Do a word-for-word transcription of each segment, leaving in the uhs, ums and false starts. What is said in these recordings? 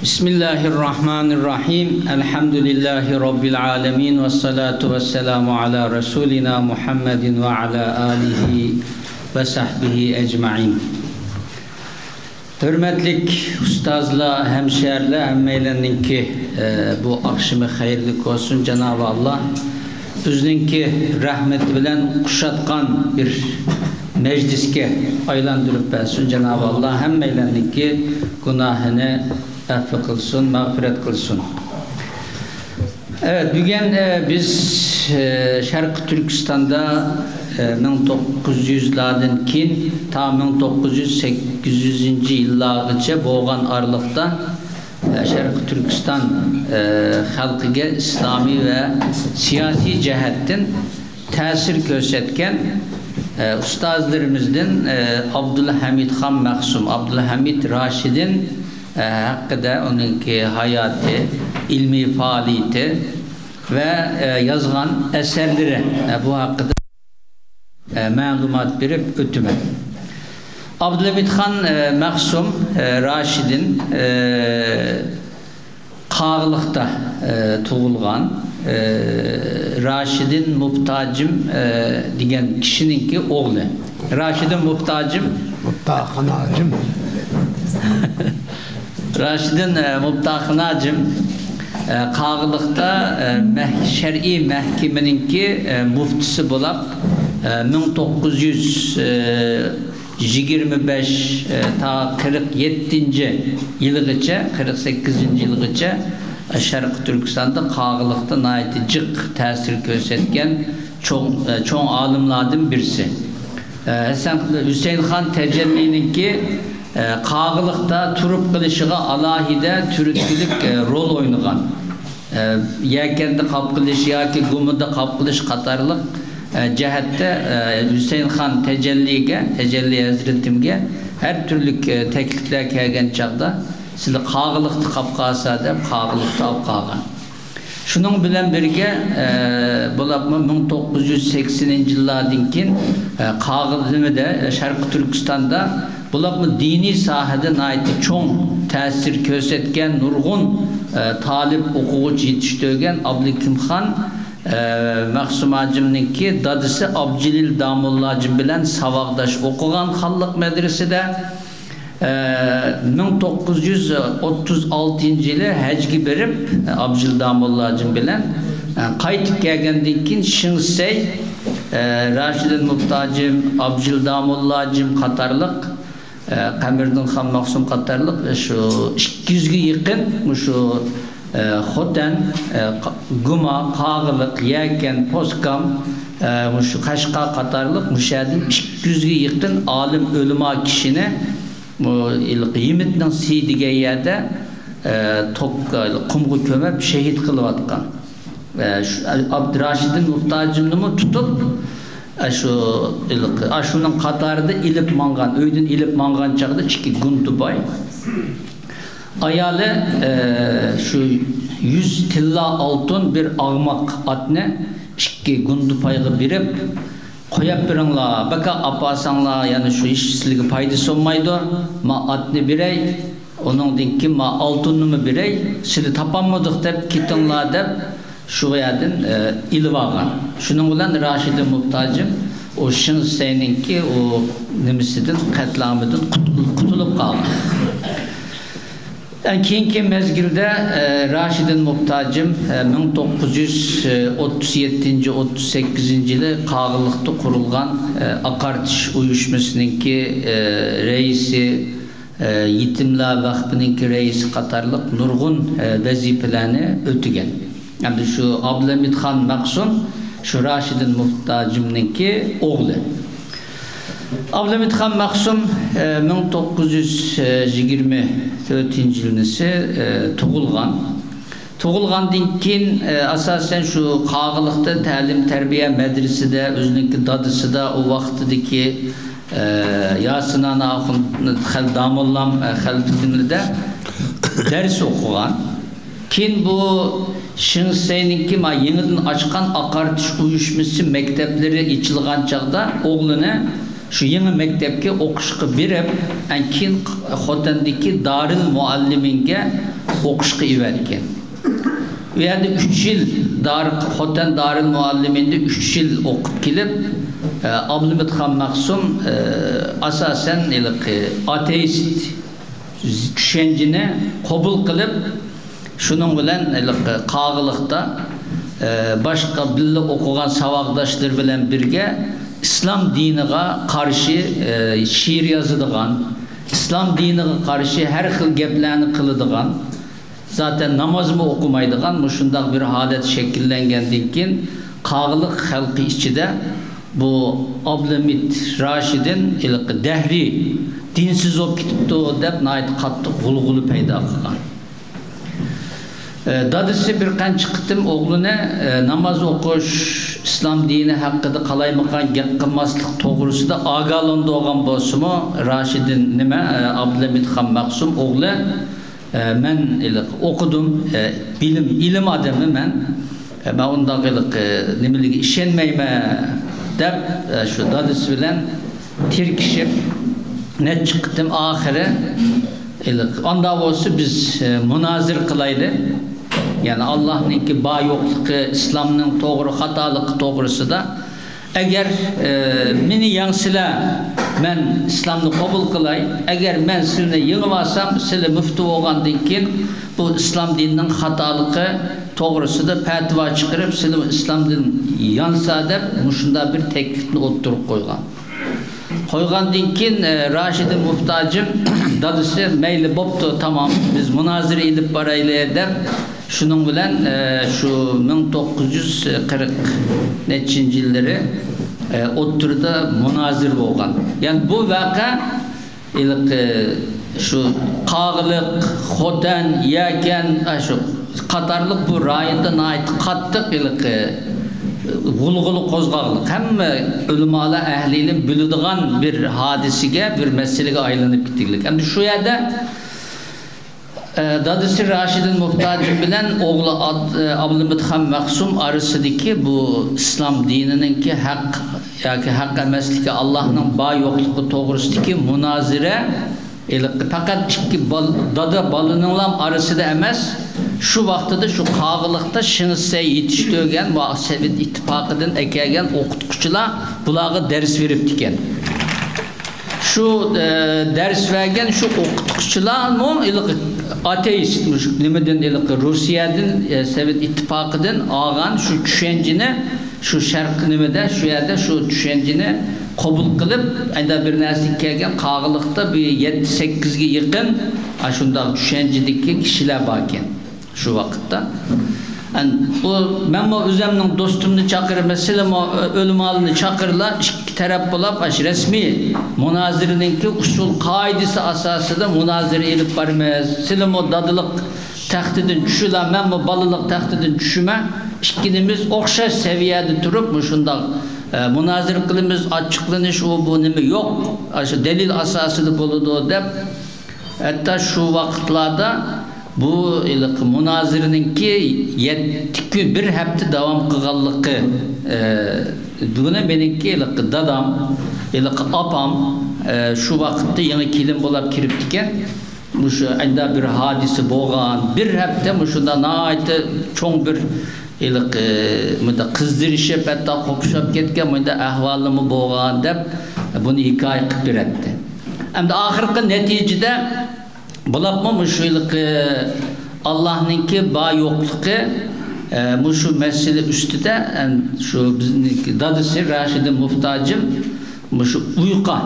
بسم الله الرحمن الرحيم. الحمد لله رب العالمين، والصلاة والسلام على رسولنا محمد وعلى آله وصحبه أجمعين. ھۆرمەتلىك ئۇستازلار، ھەمشەھەرلەر، ھەممەيلەننىڭكى، ئە، بۇ ئاخشىمى خەيرلىك بولسۇن. جانابى ئاللا ئۆزىنىڭكى رەھمىتى بىلەن قۇشاتقان بىر مەجلىسكە ئايلاندۇرۇپ بەرسۇن. جانابى ئاللا ھەممەيلەننىڭكى گۇناھىنى ئەپۇ قىلسۇن، مەغپىرەت قىلسۇن. ئەۋەت، بۈگۈن، ئە، بىز، ئە، شەرقىي تۈركىستاندا، ئە، مىڭ توققۇز يۈزلاردىن كېيىن تا مىڭ توققۇز يۈز سەككىز يۈزىنچى يىللارغىچە بولغان ئارىلىقتا، ئە، شەرقىي تۈركىستان، ئە، خەلقىگە ئىسلامىي ۋە سىياسىي جەھەتتىن تەسىر كۆرسەتكەن، ئە، ئۇستازلىرىمىزدىن، ئە، ئابدۇلھەمىدخان مەخسۇم، ئابدۇلھەمىد راشىدىن، ئە، ھەققىدە ئۇنىڭكى ھاياتى، ئىلمىي پائالىيىتى ۋە، ئە، يازغان ئەسەرلىرى، ئە، بۇ ھەققىدە، ئە، مەلۇمات بېرىپ ئۆتىمەن. ئابدۇلھەمىدخان، ئە، مەخسۇم، ئە، راشىدىن، ئە، قاغىلىقتا، ئە، تۇغۇلغان، ئە، راشىدىن مۇپتاجىم، ئە، دېگەن كىشىنىڭكى ئوغلى. راشىدىن مۇپتاجىم. مۇپتاخان ھاجىم. راشىدىن، ئە، مۇپتاخان ھاجىم، ئە، قاغىلىقتا، ئە، مەھ-، شەرئىي مەھكىمىنىڭكى، ئە، مۇفتىسى بولاپ، ئە، مىڭ توققۇز يۈز، ئە، يىگىرمە بەش، ئە، تا قىرىق يەتتىنچى يىلىغىچە، قىرىق سەككىزىنچى يىلىغىچە، ئە، شەرقىي تۈركىستاندا قاغىلىقتا ناھايىتى جىق تەسىر كۆرسەتكەن چوڭ، ئە، چوڭ ئالىملاردىن بىرسى. ئە، ھەسەن، ھۈسەيىنخان تەجەللىنىڭكى، ئە، قاغىلىقتا تۇرۇپ قېلىشىغا ئالاھىدە تۈرتكىلىك، ئە، رول ئوينىغان. ئە، يەكەندە قاپ قېلىش ياكى گۇمىدا قاپ قېلىش قاتارلىق، ئە، جەھەتتە، ئە، ھۈسەيىنخان تەجەللىگە، تەجەللى ھەزرىتىمگە ھەر تۈرلۈك، ئە، تەكلىپلەر كەلگەن چاغدا، سىلى قاغىلىقتا قاپ قالسا دەپ، قاغىلىقتا ئاپ قالغان. شۇنىڭ بىلەن بىرگە، ئە، بولۇپمۇ مىڭ توققۇز يۈز سەكسىنىنچى يىللاردىن كېيىن، ئە، قاغىلىمىدە، شەرقىي تۈركىستاندا بولۇپمۇ دىنىي ساھەدە ناھايىتى چوڭ تەسىر كۆرسەتكەن نۇرغۇن، ئە، تالىپ ئوقۇغۇچى يېتىشتۈرگەن ئابلىكىمخان، ئە، مەخسۇم ھاجىمنىڭكى دادىسى ئابجېلىل داموللاجىم بىلەن ساۋاقداش ئوقۇغان خانلىق مەدرىسىدە. ئە، مىڭ توققۇز يۈز ئوتتۇز ئالتىنچى يىلى ھەجگە بېرىپ، ئابجېلىل داموللاجىم بىلەن، ئە، قايتىپ كەلگەندىن كېيىن شېڭ شىسەي، ئە، راشىدىن مۇپتاجىم، ئابجېلىل داموللاجىم قاتارلىق، ئە، قەمەردىن خان مەخسۇم قاتارلىق، ئە، شۇ ئىككى يۈزگە يېقىن مۇشۇ، ئە، خوتەن، ئە، قا-، گۇما، قاغىلىق، يەكەن، پوسكام، ئە، مۇشۇ قەشقەر قاتارلىق مۇشۇ يەردىن ئىككى يۈزگە يېقىن ئالىم، ئۆلىما كىشىنى بۇ ھېلىقى يىمىتنىڭ سى دېگەن يەردە، ئە، توك-، قۇمغا كۆمۈپ شېھىت قىلىۋاتقان. ئە، شۇ، ئابدۇراشىدىن مۇھتاجىمنىمۇ تۇتۇپ، ئە، شۇ ھېلىقى، ئاشۇنىڭ قاتارىدا ئېلىپ ماڭغان، ئۆيدىن ئېلىپ ماڭغان چاغدا ئىككى گۇندىپاي. ئايالى، ئە، شۇ يۈز تىللا ئالتۇن بىر ئاغماق ئاتنى ئىككى گۇندىپايغا بېرىپ، قويۇپ بېرىڭلار، بىكار ئاپارساڭلار، يەنە شۇ ھېچ سىلىگە پايدىسى بولمايدۇ. ما ئاتنى بېرەي، ئۇنىڭدىن كېيىن ما ئالتۇننىمۇ بېرەي، سىلى تاپالمىدۇق دەپ كېتىڭلار دەپ شۇ يەردىن، ئە، ئېلىۋالغان. شۇنىڭ بىلەن راشىدىن مۇھتاجىم ئۇ شېڭ شىسەينىڭكى ئۇ نېمىسىدىن، قەتلىئامىدىن قۇت-، قۇتۇلۇپ قالغان. كېيىنكى مەزگىلدە، ئە، راشىدىن مۇھتاجىم، ئە، مىڭ توققۇز يۈز ئوتتۇز يەتتىنچى، ئوتتۇز سەككىزىنچى يىلى قاغىلىقتا قۇرۇلغان، ئە، ئاقارتىش ئۇيۇشمىسىنىڭكى، ئە، رەئىسى، ئە، يېتىملەر ۋەقپىنىڭكى رەئىسى قاتارلىق نۇرغۇن، ئە، ۋەزىپىلەرنى ئۆتىگەن. ئەمدى شۇ ئابلىمىتخان مەخسۇم شۇ راشىدىن مۇھتاجىمنىڭكى ئوغلى. ئابلىمىتخان مەخسۇم، ئە، مىڭ توققۇز يۈز يىگىرمە تۆتىنچى يىلىسى، ئە، تۇغۇلغان. تۇغۇلغاندىن كېيىن، ئە، ئاساسەن شۇ قاغىلىقتا تەلىم-تەربىيە مەدرىسىدە، ئۆزىنىڭكى دادىسىدا ئۇ ۋاقتىدىكى، ئە، ياسىنانا ئاخۇن خەل-، داموللام، ئە، خەلپىتىملىدە دەرس ئوقۇغان. كېيىن بۇ شېڭ شىسەينىڭكى ما يېڭىدىن ئاچقان ئاقارتىش ئۇيۇشمىسى مەكتەپلىرى ئېچىلغان چاغدا ئوغلىنى شۇ يېڭى مەكتەپكە ئوقۇشقا بېرىپ، ئەن كېيىن خوتەندىكى دارىل مۇئەللىمىنگە ئوقۇشقا ئېۋەتكەن. ئۇ يەردە ئۈچ يىل دار-، خوتەن دارىل مۇئەللىمىندا ئۈچ يىل ئوقۇپ كېلىپ، ئە، ئابلىمىت خان مەخسۇم، ئە، ئاساسەن ھېلىقى ئاتېئىست چۈشەنچىنى قوبۇل قىلىپ، شۇنىڭ بىلەن ھېلىقى قاغىلىقتا، ئە، باشقا بىللە ئوقۇغان ساۋاقداشلىرى بىلەن بىرگە ئىسلام دىنىغا قارشى، ئە، شېئىر يازىدىغان، ئىسلام دىنىغا قارشى ھەر خىل گەپلەرنى قىلىدىغان، زاتەن نامازمۇ ئوقۇمايدىغان مۇشۇنداق بىر ھالەت شەكىللەنگەندىن كېيىن، قاغىلىق خەلقى ئىچىدە بۇ ئابلىمىت راشىدىن ھېلىقى دەھرىي دىنسىز بولۇپ كېتىپتۇ دەپ ناھايىتى قاتتىق غۇلغۇلا پەيدا قىلغان. ئە، دادىسى بىر قانچە قېتىم ئوغلىنى، ئە، ناماز ئوقۇش، ئىسلام دىنى ھەققىدە قالايمىقان گەپ قىلماسلىق توغرىسىدا ئاگاھلاندۇرغان بولسىمۇ، راشىدىن نېمە، ئە، ئابلىمىت خان مەخسۇم ئوغلى، ئە، مەن ئىلىق ئوقۇدۇم، ئە، بىلىم، ئىلىم ئادىمى مەن، ئە، مەن ئۇنداق ئىلىق، ئە، نېمىلىگە ئىشەنمەيمەن دەپ، ئە، شۇ دادىسى بىلەن تىركىشىپ، نەچچە قېتىم ئاخىرى، ئىلىق، ئاندا بولسا بىز، ئە، مۇنازىرە قىلايلى. يەنى ئاللاھنىڭكى بار يوقلۇقى، ئىسلامنىڭ توغرا خاتالىقى توغرىسىدا. ئەگەر، ئە، مېنى يەڭسىلەر، مەن ئىسلامنى قوبۇل قىلاي. ئەگەر مەن سىلىنى يېڭىۋالسام، سىلى مۇفتى بولغاندىن كېيىن بۇ ئىسلام دىنىنىڭ خاتالىقى توغرىسىدا پەتىۋا چىقىرىپ، سىلى ئىسلامدىن يانسا دەپ مۇشۇنداق بىر تەكلىپنى ئوتتۇرىغا قويغان. قويغاندىن كېيىن، ئە، راشىدىن مۇھتاجىم دادىسى، مەيلى، بوپتۇ، تامام، بىز مۇنازىرە ئېلىپ بارايلى دەپ، شۇنىڭ بىلەن، ئە، شۇ مىڭ توققۇز يۈز قىرىق نەچچىنچى يىللىرى، ئە، ئوتتۇرىدا مۇنازىرە بولغان. يەنى بۇ ۋەقە ھېلىقى شۇ قاغىلىق، خوتەن، يەكەن، ئاشۇ قاتارلىق بۇ رايوندا ناھايىتى قاتتىق ھېلىقى غۇلغۇلا قوزغاقلىق، ھەممە ئۆلىمالار، ئەھلى ئىلىم بىلىدىغان بىر ھادىسىگە، بىر مەسىلىگە ئايلىنىپ كېتىگلىك. ئەمدى شۇ يەردە، ئە، دادىسى راشىدىن مۇھتاجىم بىلەن ئوغلى ئات-، ئە، ئابلىمىت خان مەخسۇم ئارىسىدىكى بۇ ئىسلام دىنىنىڭكى ھەق ياكى ھەق ئەمەسلىكى، ئاللاھنىڭ بار يوقلۇقى توغرىسىدىكى مۇنازىرە ھېلىقى پەقەت ئىككى بال-، دادا بالىنىڭلام ئارىسىدا ئەمەس، شۇ ۋاقتىدا شۇ قاغىلىقتا شىڭسەي يېتىشتۈرگەن ۋە سوۋېت ئىتتىپاقىدىن ئەكەلگەن ئوقۇتقۇچىلار بۇلارغا دەرس بېرىپتىكەن. شۇ، ئە، دەرس بەرگەن شۇ ئوقۇتقۇچىلارمۇ ھېلىقى ئاتېئىست، مۇشۇ نېمىدىن، ھېلىقى روسىيەدىن، ئە، سوۋېت ئىتتىپاقىدىن ئالغان شۇ چۈشەنچىنى، شۇ شەرق نېمىدە، شۇ يەردە شۇ چۈشەنچىنى قوبۇل قىلىپ، ئەندە بىر نەرسىگە كەلگەن قاغىلىقتا بىر يەتتە، سەككىزگە يېقىن ئاشۇنداق چۈشەنچىدىكى كىشىلەر باركەن شۇ ۋاقىتتا. ئەن-، ئۇ، مەنمۇ ئۆزۈمنىڭ دوستۇمنى چاقىرىمەن، سىلىمۇ ئۆلىمالىنى چاقىرلا، ئىككى تەرەپ بولاپ، ئاشۇ رەسمىي مۇنازىرىنىڭكى ئۇسۇل قائىدىسى ئاساسىدا مۇنازىرە ئېلىپ بارىمىز. سىلىمۇ دادىلىق تەختىدىن چۈشۈلا، مەنمۇ بالىلىق تەختىدىن چۈشىمەن. ئىككىلىمىز ئوخشاش سەۋىيەدە تۇرۇپ، مۇشۇنداق، ئە، مۇنازىرە قىلىمىز، ئاچچىقلىنىش، ئۇ، بۇ نېمە يوق. ئاشۇ دەلىل ئاساسىدا بولىدۇ دەپ، ھەتتا شۇ ۋاقىتلاردا بۇ ھېلىقى مۇنازىرىنىڭكى يەتتە كۈن، بىر ھەپتە داۋام قىلغانلىقى، ئە، بۇنى مېنىڭكى ھېلىقى دادام، ھېلىقى ئاپام، ئە، شۇ ۋاقىتتا يېڭى كېلىن بولاپ كىرىپتىكەن. مۇشۇ ئەندە بىر ھادىسە بولغان، بىر ھەپتە مۇشۇنداق ناھايىتى چوڭ بىر ھېلىقى مۇنداق قىزدىرىشىپ، ھەتتا قوپۇشۇپ كەتكەن مۇنداق ئەھۋالىمۇ بولغان دەپ، بۇنى ھېكايە قىلىپ بېرەتتى. ئەمدى ئاخىرقى نەتىجىدە بولۇپمۇ مۇشۇ ھېلىقى ئاللاھنىڭكى بار يوقلۇقى، ئە، مۇشۇ مەسىلە ئۈستىدە، ئە، شۇ بىزنىڭكى دادىسى راشىدىن مۇھتاجىم مۇشۇ ئۇيقا،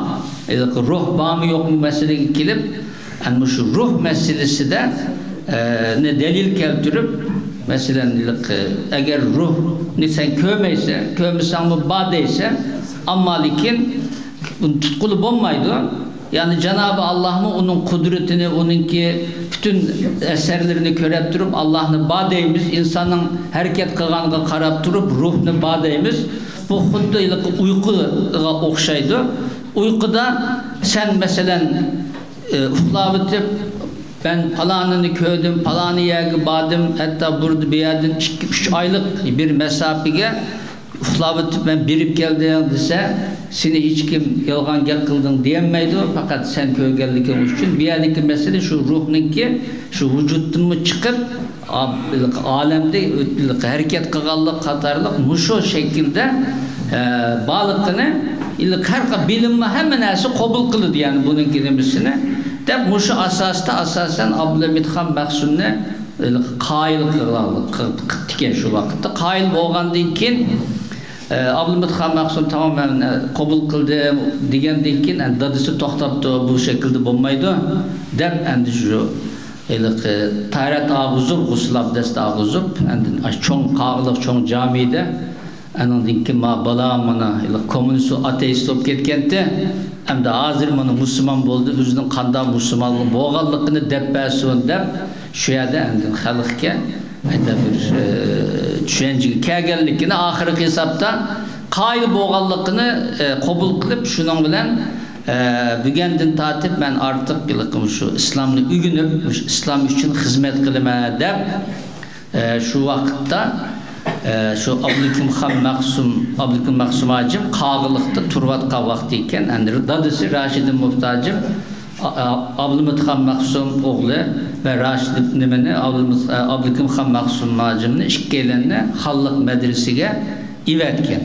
ھېلىقى روھ بارمۇ يوقمۇ مەسىلىگە كېلىپ، ئەنە مۇشۇ روھ مەسىلىسىدە، ئە، نى دەلىل كەلتۈرۈپ، مەسىلەن، ھېلىقى، ئەگەر روھنى سەن كۆرمەيسەن، كۆرمىسەڭمۇ بار دەيسەن، ئەمما لېكىن بۇنى تۇتقىلى بولمايدۇ. يەنى جانابى ئاللاھمۇ ئۇنىڭ قۇدرىتىنى، ئۇنىڭكى پۈتۈن ئەسەرلىرىنى كۆرۈپ تۇرۇپ، ئاللاھنى بار دەيمىز، ئىنساننىڭ ھەرىكەت قىلغانغا قاراپ تۇرۇپ روھنى بار دەيمىز. بۇ خۇددى ھېلىقى ئۇيقۇغا ئوخشايدۇ. ئۇيقۇدا سەن، مەسىلەن، ئى، ئۇخلاۋېتىپ، مەن پالانىنى كۆردۈم، پالانى يەرگە باردىم، ھەتتا بۇردا بۇ يەردىن ئىككى، ئۈچ ئايلىق بىر مەساپىگە ئۇخلاۋېتىپ مەن بېرىپ كەلدىڭ دېسە، سېنى ھېچكىم يالغان گەپ قىلدىڭ دېيەلمەيدۇ. پەقەت سەن كۆرگەنلىكىڭ ئۈچۈن. بۇ يەردىكى مەسىلە شۇ روھنىڭكى شۇ ۋۇجۇدتىنمۇ چىقىپ، ئا-، ئالەمدە ھەرىكەت قىلغانلىق قاتارلىق مۇشۇ شەكىلدە، ئە، بارلىقىنى، ھەر قا-، بىلىممۇ ھەممە نەرسە قوبۇل قىلىدۇ، يەنى بۇنىڭكى نېمىسىنى، دەپ مۇشۇ ئاساستا ئاساسەن ئابلىمىتخان مەخسۇمنى قايىل قىلغانلىق، قىپتىكەن شۇ ۋاقىتتا. قايىل بولغاندىن كېيىن، ئە، ئابلىمىتخان مەخسۇم تامام مەن، ئە، قوبۇل قىلدىم دېگەندىن كېيىن، ئەمدى دادىسى توختاپتۇ، بۇ شەكىلدە بولمايدۇ دەپ، ئەمدى شۇ ھېلىقى تاھارەت ئالغۇزۇپ، غۇسۇل ئابدەست ئالغۇزۇپ، ئاندىن ئاشۇ چوڭ قاغىلىق چوڭ جامىدە، ئانىڭدىن كېيىن ما بالا مانا ھېلىقى كوممۇنىست ئاتېئىست بولۇپ كەتكەنتى، ئەمدى ھازىر مانا مۇسۇلمان بولدى، ئۆزىنىڭ قانداق مۇسۇلمان بولغانلىقىنى دەپ بەرسۇن دەپ، شۇ يەردە ئاندىن خەلقكە ئەندى بىر، ئە، چۈشەنچىگە كەلگەنلىكىنى، ئاخىرقى ھېسابتا قايىل بولغانلىقىنى، ئە، قوبۇل قىلىپ، شۇنىڭ بىلەن، ئە، بۈگۈندىن تارتىپ مەن ئارتۇق ھېلىقى مۇشۇ ئىسلامنى ئۆگىنىپ، مۇشۇ ئىسلام ئۈچۈن خىزمەت قىلىمەن دەپ، ئە، شۇ ۋاقىتتا، ئە، شۇ ئابلىكىم خان مەخسۇم، ئابلىكىم مەخسۇم ھاجىم قاغىلىقتا تۇرۇۋاتقان ۋاقتى ئىكەن. ئەمدى دادىسى راشىدىن مۇھتاجىم، ئا-، ئا-، ئابلىمىت خان مەخسۇم ئوغلى ۋە راشىد نېمىنى، ئابلىمىت، ئە، ئابلىكىم خان مەخسۇم ھاجىمنى ئىككىيلەننى خانلىق مەدرىسىگە ئېۋەتكەن.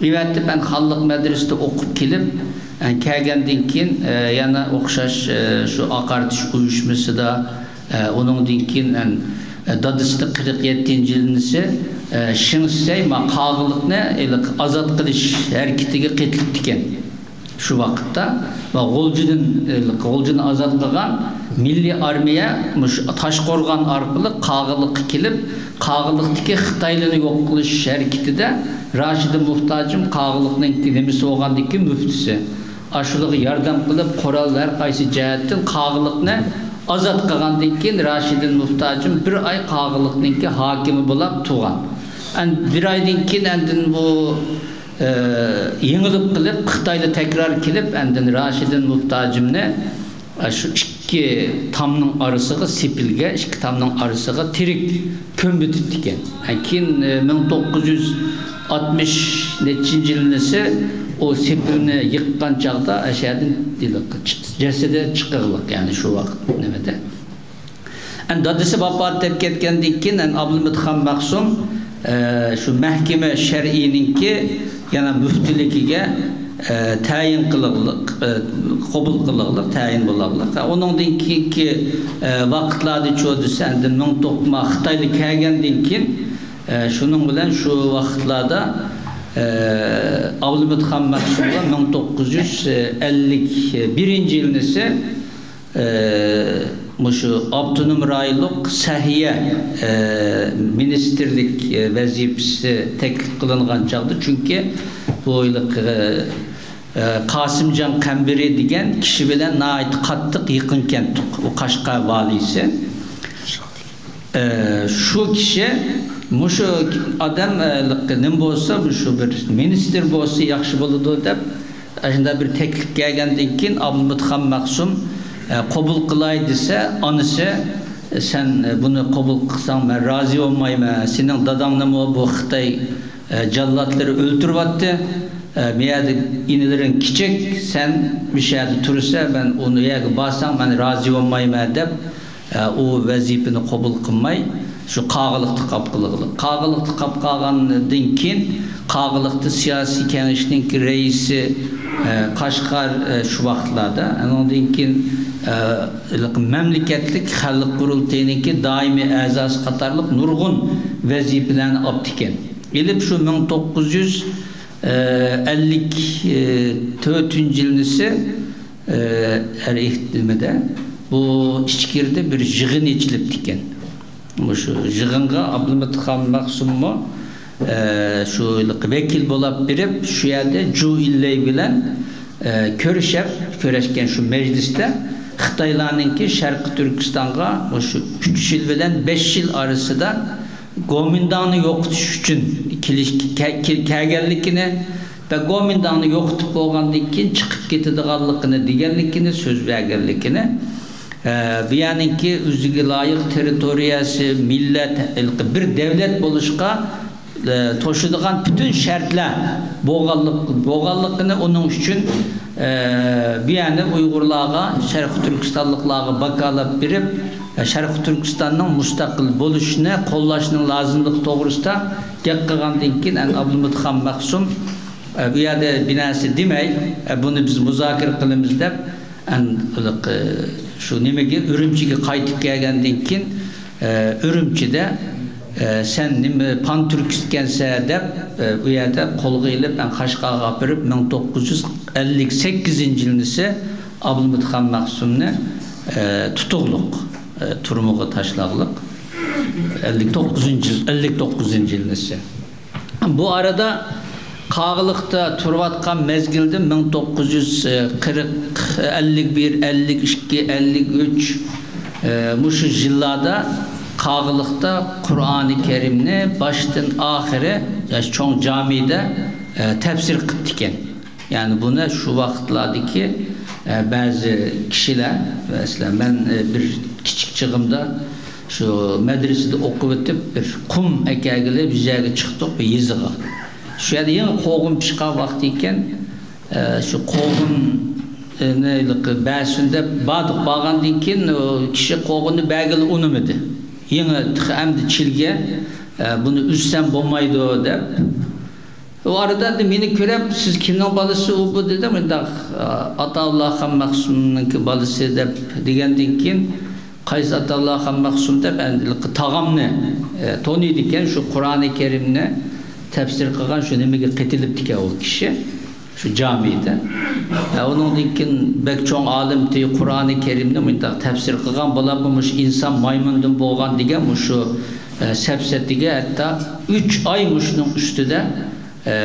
ئېۋەتىپ، مەن خانلىق مەدرىسىدە ئوقۇپ كېلىپ، ئە، كەلگەندىن كېيىن، ئە، يەنە ئوخشاش، ئە، شۇ ئاقارتىش ئۇيۇشمىسىدا، ئە، ئۇنىڭدىن كېيىن، ئە، دادىسىنى قىرىق يەتتىنچى يىلىنىسى، ئە، شېڭ شىسەي ما قاغىلىقنى ھېلىقى ئازاد قىلىش ھەرىكىتىگە قېتىلىپتىكەن. شۇ ۋاقىتتا ۋە غۇلجىدىن، ئە، غۇلجىنى ئازاد قىلغان مىللىي ئارمىيە مۇشۇ تاشقورغان ئارقىلىق قاغىلىققا كېلىپ، قاغىلىقتىكى خىتايلارنى يوق قىلىش ھەرىكىتىدە راشىدىن مۇھتاجىم قاغىلىقنىڭ نېمىسى بولغاندىكى مۇفتىسى. ئاشۇلارغا ياردەم قىلىپ، قورال ھەر قايسى جەھەتتىن قاغىلىقنى ئازاد قىلغاندىن كېيىن، راشىدىن مۇھتاجىم بىر ئاي قاغىلىقنىڭكى ھاكىمى بولاپ تۇرغان. ئەن-، بىر ئايدىن كېيىن ئاندىن بۇ، ئە، يېڭىلىپ قېلىپ، خىتايلار تەكرار كېلىپ، ئاندىن راشىدىن مۇھتاجىمنى، ئە، شۇ ئىككى تامنىڭ ئارىسىغا سېپىلگە، ئىككى تامنىڭ ئارىسىغا تىرىك كۆمۈۋېتىپتىكەن. ئە، كېيىن، ئە، مىڭ توققۇز يۈز ئاتمىش نەچچىنچى يىلىنىسى ئۇ سېپىلنى يىققان چاغدا ئەشەدىن جەسىدى چىقىغلىق، يەنى شۇ ۋاقىت نېمىدە. ئەمدى دادىسى ۋاپات تېپىپ كەتكەندىن كېيىن، ئەمدى ئابلىمىت خان مەخسۇم، ئە، شۇ مەھكىمە شەرئىينىڭكى يەنە مۇفتىلىكىگە، ئە، تەيىن قىلىغلىق، ئە، قوبۇل قىلىغلىق، تەيىن بولاغلىق. ئۇنىڭدىن كېيىنكى، ئە، ۋاقىتلاردا چۇ دېسە، ئەمدى مىڭ توققۇز، خىتايلار كەلگەندىن كېيىن، ئە، شۇنىڭ بىلەن شۇ ۋاقىتلاردا، ئە، ئابلىمىت خان مەخسۇمغا مىڭ توققۇز يۈز ئەللىك بىرىنچى يىلىنىسى ئە، مۇشۇ ئاپتونوم رايونلۇق سەھىيە، ئە، مىنىستىرلىك، ئە، ۋەزىپىسى تەكلىپ قىلىنغان چاغدا، چۈنكى بۇ ھېلىقى، ئە، قاسىمجان قەمبىرى دېگەن كىشى بىلەن ناھايىتى قاتتىق يېقىنكەنتۇق، ئۇ قەشقەر ۋالىيسى. ئە، شۇ كىشى، مۇشۇ ئادەم، ئە، نېمە بولسا، مۇشۇ بىر مىنىستىر بولسا ياخشى بولىدۇ دەپ، ئاشۇنداق بىر تەكلىپ كەلگەندىن كېيىن، ئابلىمىت خان مەخسۇم، ئە، قوبۇل قىلاي دېسە، ئانىسى، سەن بۇنى قوبۇل قىلساڭ، مەن رازى بولمايمەن. سېنىڭ داداڭنىمۇ بۇ خىتاي، ئە، جاللاتلىرى ئۆلتۈرۈۋەتتى. ئە، بۇ يەردە ئىنىلىرىڭ كىچىك، سەن مۇشۇ يەردە تۇرسا، مەن ئۇنى يەرگە بارساڭ، مەن رازى بولمايمەن دەپ، ئە، ئۇ ۋەزىپىنى قوبۇل قىلماي، شۇ قاغىلىقتا قاپ قىلغىلى. قاغىلىقتا قاپ قالغاندىن كېيىن، قاغىلىقتا سىياسىي كېڭەشنىڭكى رەئىسى، ئە، قەشقەر، ئە، شۇ ۋاقىتلاردا، ئۇنىڭدىن كېيىن، ئە، مەملىكەتلىك خەلق قۇرۇلتىيىنىڭكى دائىمىي ئەزاسى قاتارلىق نۇرغۇن ۋەزىپىلەرنى ئاپتىكەن. ئېلىپ شۇ مىڭ توققۇز يۈز ئەللىك تۆتىنچى يىلىنىسى، ئە، ئەر ئېھتىمىدە بۇ ئىچكىرىدە بىر يىغىن ئېچىلىپتىكەن. مۇشۇ يىغىنغا ئابلىمىت خان مەخسۇممۇ، ئە، شۇ ۋەكىل بولاپ بېرىپ، شۇ يەردە جۇ ئىللەي بىلەن، ئە، كۆرۈشەپ، كۆرۈشكەن شۇ مەجلىستە خىتايلارنىڭكى شەرقىي تۈركىستانغا مۇشۇ ئۈچ يىل بىلەن بەش يىل ئارىسىدا گومىنداڭنى يوقىتىش ئۈچۈن كېلىش-، كە-، كە-، كەلگەنلىكىنى ۋە گومىنداڭنى يوقىتىپ بولغاندىن كېيىن چىقىپ كېتىدىغانلىقىنى دېگەنلىكىنى، سۆز بەرگەنلىكىنى، ئە، بۇ يەرنىڭكى ئۆزىگە لايىق تېررىتورىيەسى، مىللەت، بىر دەۋلەت بولۇشقا توشىدىغان پۈتۈن شەرتلەر بولغانلىق، بولغانلىقىنى، ئۇنىڭ ئۈچۈن، ئە، بۇ يەرنى ئۇيغۇرلارغا، شەرقىي تۈركىستانلىقلارغا ۋاكالەت بېرىپ، ئە، شەرقىي تۈركىستاننىڭ مۇستەقىل بولۇشىنى قوللاشنىڭ لازىملىقى توغرىسىدا گەپ قىلغاندىن كېيىن، ئەن ئابلىمىت خان مەخسۇم، ئە، بۇ يەردە بىر نەرسە دېمەي، ئە، بۇنى بىز مۇزاكىرە قىلىمىز دەپ، ئەن-، ئە، شۇ نېمىگە، ئۈرۈمچىگە قايتىپ كەلگەندىن كېيىن، ئە، ئۈرۈمچىدە، ئە، سەن نېمە، پانتۈركىستكەنسەن دەپ، ئە، ئۇ يەردە قولغا ئېلىپ، ئەن، قەشقەرگە ئاپىرىپ، مىڭ توققۇز يۈز ئەللىك سەككىزىنچى يىلىسى ئابلىمىت خان مەخسۇمنى، ئە، تۇتۇقلۇق، ئە، تۈرمىگە تاشلاقلىق. ئەللىك توققۇزىنچى يىل، ئەللىك توققۇزىنچى يىلىسى. بۇ ئارىدا قاغىلىقتا تۇرۇۋاتقان مەزگىلدە مىڭ توققۇز يۈز قىرىق، ئەللىك بىر، ئەللىك ئىككى، ئەللىك ئۈچ، ئە، مۇشۇ يىللاردا قاغىلىقتا قۇرئانى كەرىمنى باشتىن ئاخىرى، يا، چوڭ جامىدە، ئە، تەپسىر قىپتىكەن. يەنى بۇنى شۇ ۋاقىتلاردىكى، ئە، بەزى كىشىلەر، مەسىلەن، مەن، ئە، بىر كىچىك چېغىمدا شۇ مەدرىسىدە ئوقۇۋېتىپ، بىر قۇم ئەكەلگىلى بىر يەرگە چىقتۇق، بىر يېزىغا. شۇ يەردە يېڭى قوغۇن پىشقان ۋاقتى ئىكەن. ئە، شۇ قوغۇننى بەرسۇن دەپ باردۇق. بارغاندىن كېيىن ئۇ كىشى قوغۇننى بەرگىلى ئۇنىمىدى. يېڭى تېخى ئەمدى چىلگە، ئە، بۇنى ئۈزسەم بولمايدۇ دەپ. ئۇ ئارىدا ئەمدى مېنى كۆرۈپ، «سىز كىمنىڭ بالىسى ئۇ بۇ؟» دېدىم. «مۇنداق، ئاتاۋۇللا خان مەخسۇمنىڭكى بالىسى» دەپ دېگەندىن كېيىن، «قايسى ئاتاۋۇللا خان مەخسۇم؟» دەپ، ئەمدى تاغامنى، ئە، تونۇيدىكەن، شۇ قۇرئانى كەرىمنى تەپسىر قىلغان شۇ نېمىگە قېتىلىپتىكەن ئۇ كىشى، شۇ جامىدە. ئە، ئۇنىڭدىن كېيىن بەك چوڭ ئالىمتى، قۇرئانى كەرىمنى مۇنداق تەپسىر قىلغان، بۇلارمۇ مۇشۇ ئىنسان مايمۇندىن بولغان دېگەن مۇشۇ، ئە، سەپسەتىگە ھەتتا ئۈچ ئاي مۇشۇنىڭ ئۈستىدە ئە،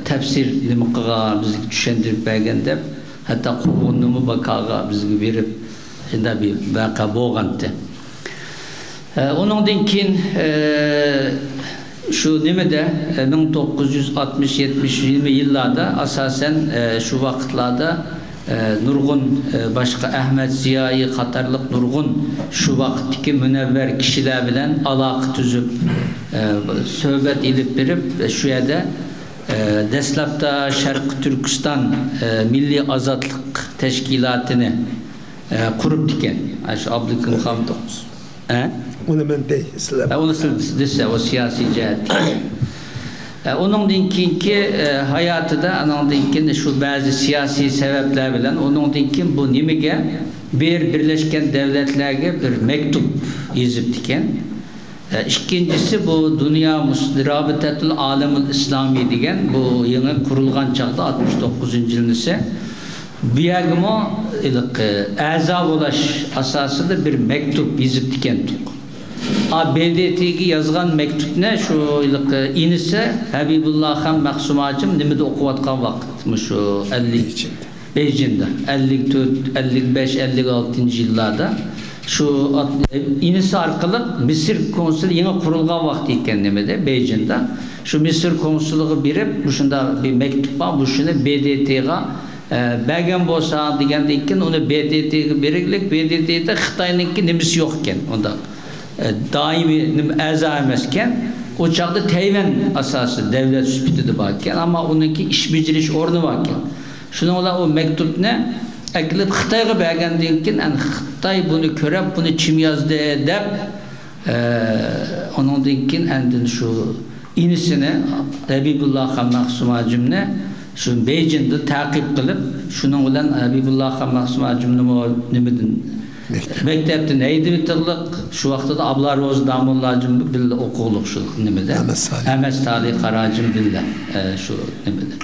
تەپسىر نېمە قىلغان، بىزگە چۈشەندۈرۈپ بەرگەن دەپ، ھەتتا قوغۇننىمۇ باكاغا بىزگە بېرىپ، شۇنداق بىر ۋەقە بولغانتى. ئە، ئۇنىڭدىن كېيىن، ئە، شۇ نېمىدە، ئە، مىڭ توققۇز يۈز ئاتمىش، يەتمىش، يىگىرمە يىللاردا، ئاساسەن، ئە، شۇ ۋاقىتلاردا، ئە، نۇرغۇن، ئە، باشقا ئەھمەد زىيائىي قاتارلىق نۇرغۇن شۇ ۋاقىتتىكى مۇنەۋۋەر كىشىلەر بىلەن ئالاقە تۈزۈپ، ئە، سۆھبەت ئېلىپ بېرىپ، شۇ يەردە، ئە، دەسلەپتە شەرقىي تۈركىستان، ئە، مىللىي ئازادلىق تەشكىلاتىنى، ئە، قۇرۇپتىكەن. ئاشۇ ئابلىكىم خان. ئە؟ ئۇنى مەن دەي، سىلەر. ئە، ئۇنى سىز دېسە، ئۇ سىياسىي جەھەتتىن. ئە، ئۇنىڭدىن كېيىنكى، ئە، ھاياتىدا، ئۇنىڭدىن كېيىن شۇ بەزى سىياسىي سەۋەبلەر بىلەن، ئۇنىڭدىن كېيىن بۇ نېمىگە، بىر بىرلەشكەن دەۋلەتلەرگە بىر مەكتۇپ يېزىپتىكەن. ئە، ئىككىنچىسى، بۇ دۇنيا مۇس-، رابىتەتۇل ئالەمۇل ئىسلامىي دېگەن، بۇ يېڭى قۇرۇلغان چاغدا، ئاتمىش توققۇزىنچى يىلىسى، بۇ يەرگىمۇ ھېلىقى ئەزا بولاش ئاساسىدا بىر مەكتۇپ يېزىپتىكەنتۇق. ئا، ب د ت گە يازغان مەكتۇپنى شۇ ھېلىقى ئىنىسى ھەبىبۇللا خان مەخسۇم ھاجىم نېمىدە ئوقۇۋاتقان ۋاقىت، مۇشۇ ئەللىك بېيجىڭدا. بېيجىڭدا، ئەللىك تۆت، ئەللىك بەش، ئەللىك ئالتىنچى يىللاردا شۇ ئات-، ئىنىسى ئارقىلىق مىسىر كونسۇلى يېڭى قۇرۇلغان ۋاقتى ئىكەن نېمىدە، بېيجىڭدا. شۇ مىسىر كونسۇلىغا بېرىپ، مۇشۇنداق بىر مەكتۇپ بار، مۇشۇنى ب د ت غا، ئە، بەرگەن بولساڭ دېگەندىن كېيىن، ئۇنى ب د ت غا بېرىگلىك، ب د ت دا خىتاينىڭكى نېمىسى يوق ئىكەن، ئۇنداق، ئە، دائىمىي نېمە، ئەزا ئەمەس ئىكەن. ئۇ چاغدا تەيۋەن ئاساسىي دەۋلەت سۈپىتىدە بار ئىكەن، ئەمما ئۇنىڭكى ئىش بېجىرىش ئورنى بار ئىكەن. شۇنىڭ بىلەن ئۇ مەكتۇپنى ئەكېلىپ خىتايغا بەرگەندىن كېيىن، ئەنە خىتاي بۇنى كۆرۈپ، «بۇنى كىم يازدى؟» دەپ، ئە، ئۇنىڭدىن كېيىن ئاندىن شۇ ئىنىسىنى، ھەبىبۇللا خان مەخسۇم ھاجىمنى شۇ بېيجىڭدا تەقىب قىلىپ، شۇنىڭ بىلەن ھەبىبۇللا خان مەخسۇم ھاجىمنىمۇ نېمىدىن، مەكتەپ. مەكتەپتىن ھەيدىۋېتىغلىق، شۇ ۋاقتىدا ئابلا روزى داموللا ھاجىم بىللە ئوقۇغلۇق شۇ نېمىدە. ئەمەس سالىھ. ئەمەس سالىھ قارا ھاجىم بىللە، ئە، شۇ نېمىدە.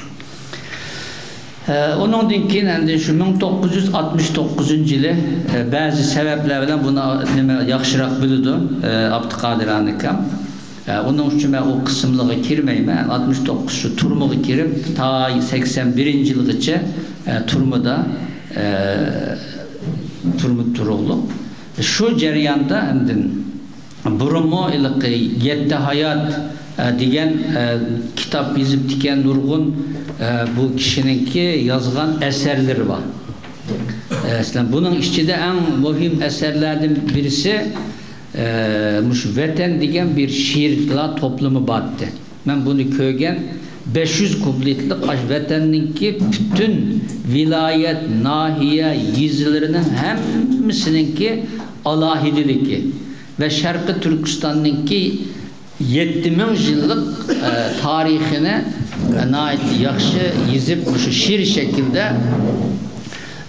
ئە، ئۇنىڭدىن كېيىن ئەمدى شۇ مىڭ توققۇز يۈز ئاتمىش توققۇزىنچى يىلى، ئە، بەزى سەۋەبلەر بىلەن بۇنى نېمە ياخشىراق بىلىدۇ، ئە، ئابدۇقادىر ئانىكام. ئە، ئۇنىڭ ئۈچۈن مەن ئۇ قىسىملارغا كىرمەيمەن. ئاتمىش توققۇز شۇ تۈرمىگە كىرىپ، تا سەكسەن بىرىنچى يىلغىچە، ئە، تۈرمىدە، ئە، تۈرمىدە تۇرۇقلۇق. شۇ جەرياندا ئەمدى بۇرۇنمۇ ھېلىقى يەتتە ھايات، ئە، دېگەن، ئە، كىتاب يېزىپتىكەن نۇرغۇن، ئە، بۇ كىشىنىڭكى يازغان ئەسەرلىرى بار. ئە، مەسىلەن، بۇنىڭ ئىچىدە ئەڭ مۇھىم ئەسەرلەردىن بىرسى، ئە، مۇشۇ ۋەتەن دېگەن بىر شېئىرلار توپلىمى بارتتى. مەن بۇنى كۆرگەن، بەش يۈز كۇبلېتلىق ئاشۇ ۋەتەننىڭكى پۈتۈن ۋىلايەت، ناھىيە، يېزىلىرىنىڭ ھەممىسىنىڭكى ئالاھىدىلىكى ۋە شەرقىي تۈركىستاننىڭكى يەتتە مىڭ يىللىق، ئە، تارىخىنى، ئە، ناھايىتى ياخشى يېزىپ، مۇشۇ شېئىر شەكلىدە،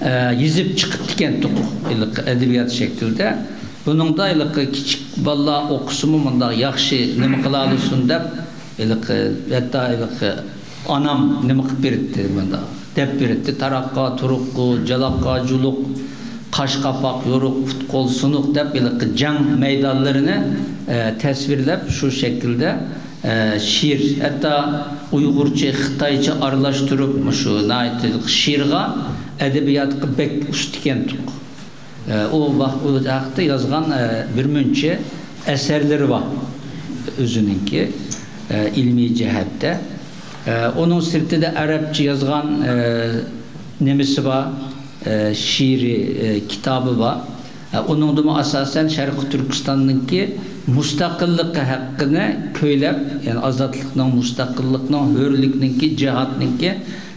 ئە، يېزىپ چىقىپتىكەنتۇق، ھېلىقى ئەدەبىيات شەكلىدە. بۇنىڭدا ھېلىقى كىچىك بالىلار ئوقۇسىمۇ مۇنداق ياخشى نېمە قىلالىسۇن دەپ، ھېلىقى، ھەتتا ھېلىقى ئانام نېمە قىلىپ بېرەتتى، مۇنداق دەپ بېرەتتى، تاراققا تۇرۇققۇ، جالاققا جۇلۇق، قاش قاپاق يورۇق، پۇت قول سۇنۇق دەپ، ھېلىقى جەڭ مەيدانلىرىنى، ئە، تەسۋىرلەپ، شۇ شەكىلدە، ئە، شېئىر، ھەتتا ئۇيغۇرچە، خىتايچە ئارىلاشتۇرۇپ، مۇشۇ ناھايىتى شېئىرغا، ئەدەبىياتقا بەك ئۇستىكەنتۇق. ئە، ئۇ ۋاق-، ئۇ ھەقتە يازغان، ئە، بىر مۇنچە ئەسەرلىرى بار ئۆزىنىڭكى، ئە، ئىلمىي جەھەتتە. ئە، ئۇنىڭ سىرتىدا ئەرەبچە يازغان، ئە، نېمىسى بار، ئە، شېئىرى، ئە، كىتابى بار. ئە، ئۇنىڭدىمۇ ئاساسەن شەرقىي تۈركىستاننىڭكى مۇستەقىللىقى ھەققىنى كۆيلەپ، يەنى ئازادلىقنىڭ، مۇستەقىللىقنىڭ، ھۆرلۈكنىڭكى، جىھادنىڭكى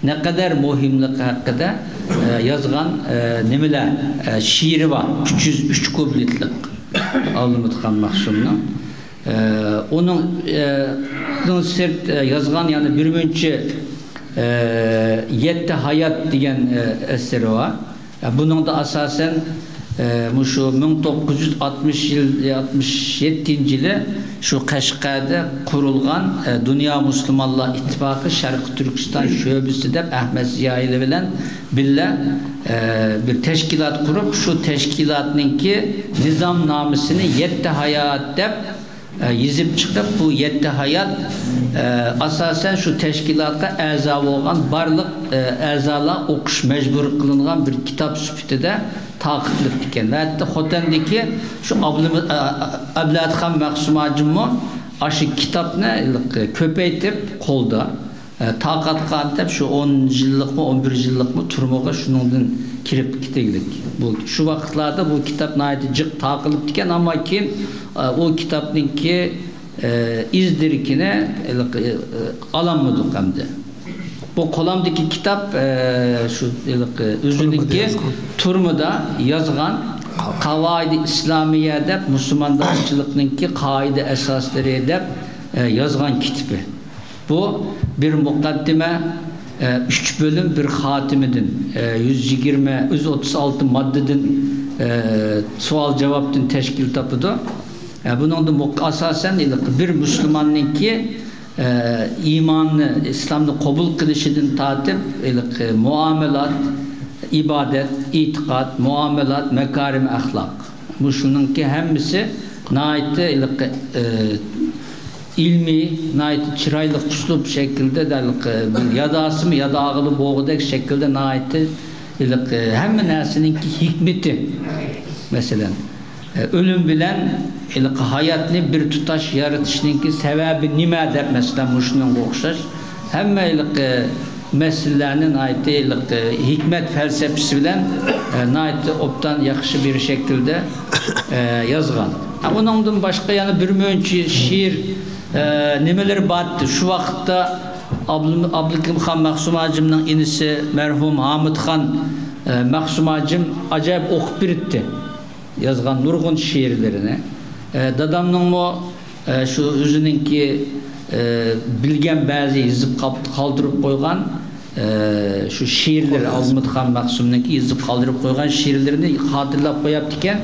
نەقەدەر مۇھىملىقى ھەققىدە، ئە، يازغان، ئە، نېمىلەر، ئە، شېئىرى بار. ئۈچ يۈز ئۈچ كۇبلېتلىق ئابلىمىتخان مەخسۇمنىڭ. ئە، ئۇنىڭ، ئە، ئۇنىڭ سىرت، ئە، يازغان يەنە بىر مۇنچە، ئە، يەتتە ھايات دېگەن، ئە، ئەسىرى بار. ئە، بۇنىڭدا ئاساسەن، ئە، مۇشۇ مىڭ توققۇز يۈز ئاتمىش يىل، ئاتمىش يەتتىنچى يىلى شۇ قەشقەردە قۇرۇلغان، ئە، دۇنيا مۇسۇلمانلار ئىتتىپاقى شەرقىي تۈركىستان شۆبىسى دەپ ئەھمەد زىيائىلى بىلەن بىللە، ئە، بىر تەشكىلات قۇرۇپ، شۇ تەشكىلاتنىڭكى نىزامنامىسىنى يەتتە ھايات دەپ، ئە، يېزىپ چىقىپ، بۇ يەتتە ھايات، ئە، ئاساسەن شۇ تەشكىلاتقا ئەزا بولغان بارلىق، ئە، ئەزالار ئوقۇش مەجبۇرىي قىلىنغان بىر كىتاب سۈپىتىدە تارقىتىلىپتىكەن. ۋە ھەتتا خوتەندىكى شۇ ئابلىمىت-، ئە، ئە، ئەبلەتخان مەخسۇم ھاجىممۇ ئاشۇ كىتابنى كۆپەيتىپ قولدا، ئە، تارقاتقان دەپ شۇ ئون يىللىقمۇ، ئون بىر يىللىقمۇ تۈرمىگە شۇنىڭدىن كىرىپ كېتىگلىك. بۇ، شۇ ۋاقىتلاردا بۇ كىتاب ناھايىتى جىق تارقىلىپتىكەن، ئەمما كېيىن، ئە، ئۇ كىتابنىڭكى، ئە، ئىز دېرىكىنى ھېلىقى، ئە، ئالالمىدۇق ئەمدى. بۇ قولۇمدىكى كىتاب، ئە، شۇ ھېلىقى ئۆزىنىڭكى تۈرمىدە يازغان. تۈرمىدە يازغان قاۋائىدى ئىسلامىيە دەپ، مۇسۇلماندارچىلىقنىڭكى قائىدە ئاساسلىرى دەپ، ئە، يازغان كىتابى. بۇ بىر مۇقەددىمە، ئە، ئۈچ بۆلۈم بىر خاتىمىدىن، ئە، يۈز يىگىرمە، يۈز ئوتتۇز ئالتە ماددىدىن، ئە، سوئال-جاۋابتىن تەشكىل تاپىدۇ. ئە، بۇنىڭدا مۇق-، ئاساسەن ھېلىقى بىر مۇسۇلماننىڭكى، ئە، ئىماننى، ئىسلامنى قوبۇل قىلىشىدىن تارتىپ، ھېلىقى مۇئامىلات، ئىبادەت، ئېتىقاد، مۇئامىلات، ماكارىم ئەخلاق. مۇشۇنىڭكى ھەممىسى ناھايىتى ھېلىقى، ئە، ئىلمىي، ناھايىتى چىرايلىق ئۇسلۇب شەكلىدە، ھېلىقى بىر ياداسىمۇ ياداغىلى بولغۇدەك شەكىلدە ناھايىتى ھېلىقى ھەممە نەرسىنىڭكى ھېكمىتى، مەسىلەن، ئە، ئۆلۈم بىلەن ھېلىقى ھاياتنى بىر تۇتاش يارىتىشنىڭكى سەۋەبى نېمە دەپ، مەسىلەن، مۇشۇنىڭغا ئوخشاش ھەممە ھېلىقى مەسىلىلەرنى ناھايىتى ھېلىقى ھېكمەت پەلسەپىسى بىلەن، ئە، ناھايىتى ئوبدان ياخشى بىر شەكىلدە، ئە، يازغان. ئە، ئۇنىڭدىن باشقا يەنە بىر مۇنچە شېئىر، ئە، نېمىلىرى بارتتى. شۇ ۋاقىتتا ئابلىم-، ئابلىكىمخان مەخسۇم ھاجىمنىڭ ئىنىسى مەرھۇم ھامىتخان، ئە، مەخسۇم ھاجىم ئاجايىپ ئوقۇپ بېرەتتى يازغان نۇرغۇن شېئىرلىرىنى. ئە، دادامنىڭمۇ، ئە، شۇ ئۆزىنىڭكى، ئە، بىلگەن بەزى يېزىپ قاپ-، قالدۇرۇپ قويغان، ئە، شۇ شېئىرلىرى، ئابلىمىتخان مەخسۇمنىڭكى يېزىپ قالدۇرۇپ قويغان شېئىرلىرىنى خاتىرىلەپ قويۇپتىكەن.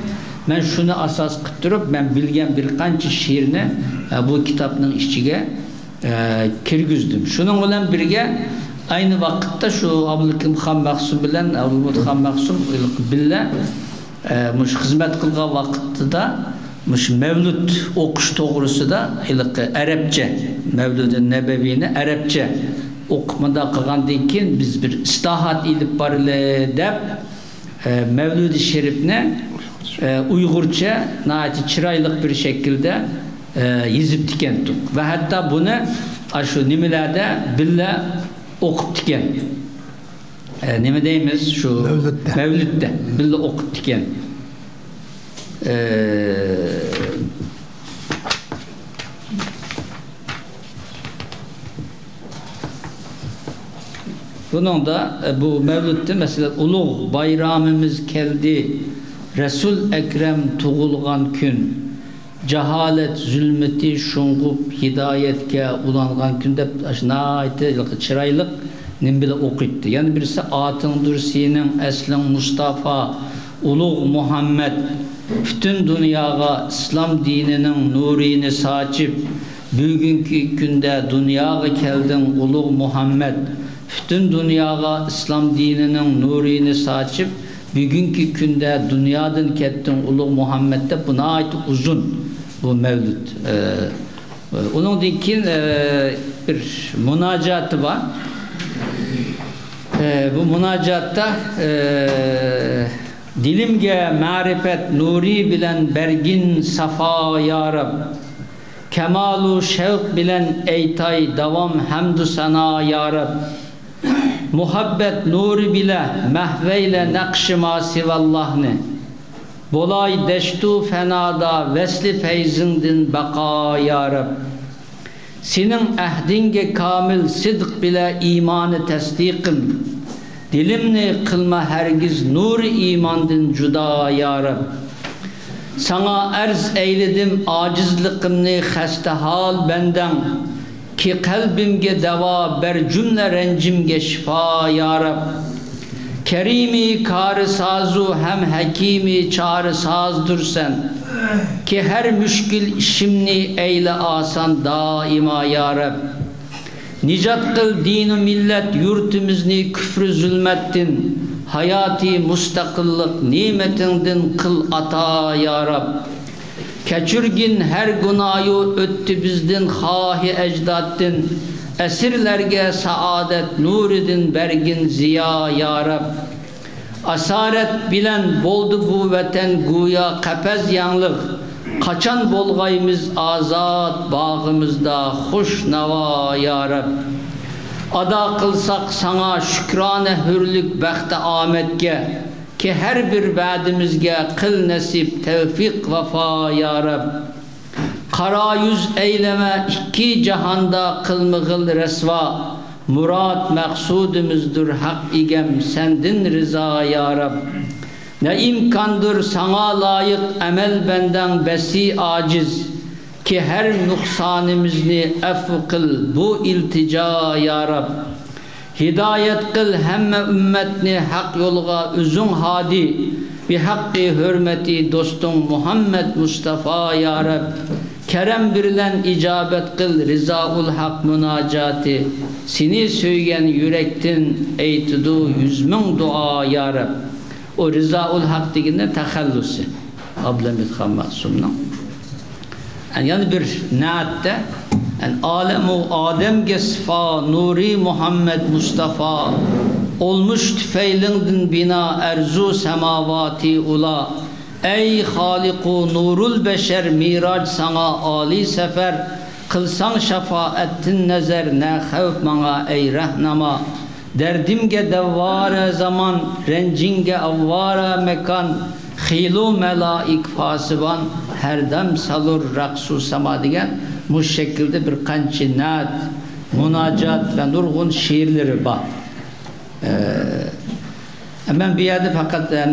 مەن شۇنى ئاساس قىلىپ تۇرۇپ، مەن بىلگەن بىر قانچە شېئىرنى، ئە، بۇ كىتابنىڭ ئىچىگە ئە، كىرگۈزدۈم. شۇنىڭ بىلەن بىرگە، ئاينى ۋاقىتتا شۇ ئابلىكىمخان مەخسۇم بىلەن ئابلىمىتخان مەخسۇم بىللە، ئە، مۇشۇ خىزمەت قىلغان ۋاقتىدا مۇشۇ مەۋلۇت ئوقۇش توغرىسىدا ھېلىقى ئەرەبچە، مەۋلۇدى نەبەۋىنى ئەرەبچە ئوقۇپ مۇنداق قىلغاندىن كېيىن، بىز بىر ئىسلاھات ئېلىپ بارىلى دەپ، ئە، مەۋلۇدى شېرىپنى، ئە، ئۇيغۇرچە ناھايىتى چىرايلىق بىر شەكىلدە، ئە، يېزىپتىكەنتۇق. ۋە ھەتتا بۇنى ئاشۇ نېمىلەردە بىللە ئوقۇپتىكەن. ئە، نېمە دەيمىز؟ شۇ مەۋلۇتتا. مەۋلۇتتا بىللە ئوقۇپتىكەن. ئە، بۇنىڭدا، ئە، بۇ مەۋلۇتتا، مەسىلەن، ئۇلۇغ بايرىمىمىز كەلدى، رەسۇل ئەكرەم تۇغۇلغان كۈن، جاھالەت زۇلمىتى شۇڭغۇپ، ھىدايەتكە ئۇلانغان كۈن، دەپ، ئاشۇ ناھايىتى چىرايلىق نېمە بىلەن ئوقۇيتتى. يەنە بىرسى، ئاتىڭدۇر سېنىڭ ئەسلىڭ مۇستافا، ئۇلۇغ مۇھەممەد، پۈتۈن دۇنياغا ئىسلام دىنىنىڭ نۇرىنى ساچىپ، بۈگۈنكى كۈندە دۇنياغا كەلدىڭ، ئۇلۇغ مۇھەممەد. پۈتۈن دۇنياغا ئىسلام دىنىنىڭ نۇرىنى ساچىپ، بۈگۈنكى كۈندە دۇنيادىن كەتتىڭ، ئۇلۇغ مۇھەممەد، دەپ، بۇ ناھايىتى ئۇزۇن بۇ مەۋلۇت. ئە، ئۇنىڭدىن كېيىن، ئە، بىر مۇناجاتى بار. ئە، بۇ مۇناجاتتا، ئە، دىلىمگە مەرىپەت نۇرى بىلەن بەرگىن سافا يا رەب. كامالۇ شەۋق بىلەن ئېيتاي داۋام ھەمدۇ سانا يا رەب. مۇھەببەت نۇرى بىلە مەھۋەيلە نەقشىما سىۋاللاھنى. بولاي دەشتۇ فەنادا ۋەسلى پەيزىڭدىن بەقا يا رەب. سېنىڭ ئەھدىڭگە كامىل سىدىق بىلە ئىمانى تەستىقىم. دىلىمنى قىلما ھەرگىز نۇرى ئىماندىن جۇدا يا رەب. ساڭا ئەرز ئەيلىدىم ئاجىزلىقىمنى خەستە ھال بەندەڭ. كى قەلبىمگە داۋا بەر جۈملە رەنجىمگە شىفا يا رەب. كەرىمى كارىسازۇ ھەم ھەكىمى چارىسازدۇر سەن. كى ھەر مۈشكۈل ئىشىمنى ئەيلە ئاسان دائىما يا رەب. نىجات قىل دىنۇ مىللەت يۇرتىمىزنى كۈفرى زۇلمەتتىن، ھاياتىي مۇستەقىللىق نېمىتىڭدىن قىل ئاتا يا رەب. كەچۈرگىن ھەر گۇناھۇ ئۆتتى بىزدىن خاھى ئەجدادتىن، ئەسىرلەرگە سائادەت نۇرىدىن بەرگىن زىيا يا رەب. ئاسارەت بىلەن بولدى بۇ ۋەتەن گويا قەپەس ياڭلىق، قاچان بولغايمىز ئازاد باغىمىزدا خۇش ناۋا يا رەب. ئادا قىلساق ساڭا شۈكرانە ھۆرلۈك بەختى ئامەتكە، كى ھەر بىر ۋەدىمىزگە قىل نەسىپ تەۋفىق ۋاپا يا رەب. قارا يۈز ئەيلىمە ئىككى جاھاندا قىلمىغىل رەسۋا، مۇراد مەقسۇدىمىزدۇر ھەق ئىگەم سەندىن رىزا يا رەب. نە ئىمكاندۇر ساڭا لايىق ئەمەل بەندەڭ بەسى ئاجىز، كى ھەر نۇقسانىمىزنى ئەفۇ قىل بۇ ئىلتىجا يا رەب. ھىدايەت قىل ھەممە ئۈممەتنى ھەق يولغا ئۆزۈڭ ھادى، بىھەققى ھۆرمىتى دوستۇڭ مۇھەممەد مۇستافا يا رەب. كەرەم بىلەن ئىجابەت قىل رىزائۇل ھەق مۇناجاتى، سېنى سۆيگەن يۈرەكتىن ئېيتىدۇ يۈز مىڭ دۇئا يا رەب. ئۇ رىزائۇل ھەق دېگىنى تەخەللۇسى ئابلىمىت خان مەخسۇمنىڭ. يەنە بىر نەتتە، ئالەمۇ ئادەمگە سىپا نۇرى مۇھەممەد مۇستافا، ئولمۇش تۈپەيلىڭدىن بىنا ئەرزۇ سەماۋاتى ئۇلا. ئەي خالىقۇ نۇرۇل بەشەر، مىراج ساڭا ئالىي سەپەر، قىلساڭ شاپائەتتىن نەزەر، نە خەۋپ ماڭا ئەي رەھناما. دەردىمگە دەۋۋارە زامان، رەنجىڭگە ئاۋۋارە ماكان، خېلى مالائىك پاسىبان، ھەردەم سالۇر رەقسۇ ساما دېگەن مۇشۇ شەكىلدە بىر قانچە نەت، مۇناجات ۋە نۇرغۇن شېئىرلىرى بار. ئە، مەن بۇ يەردە پەقەت، ئە،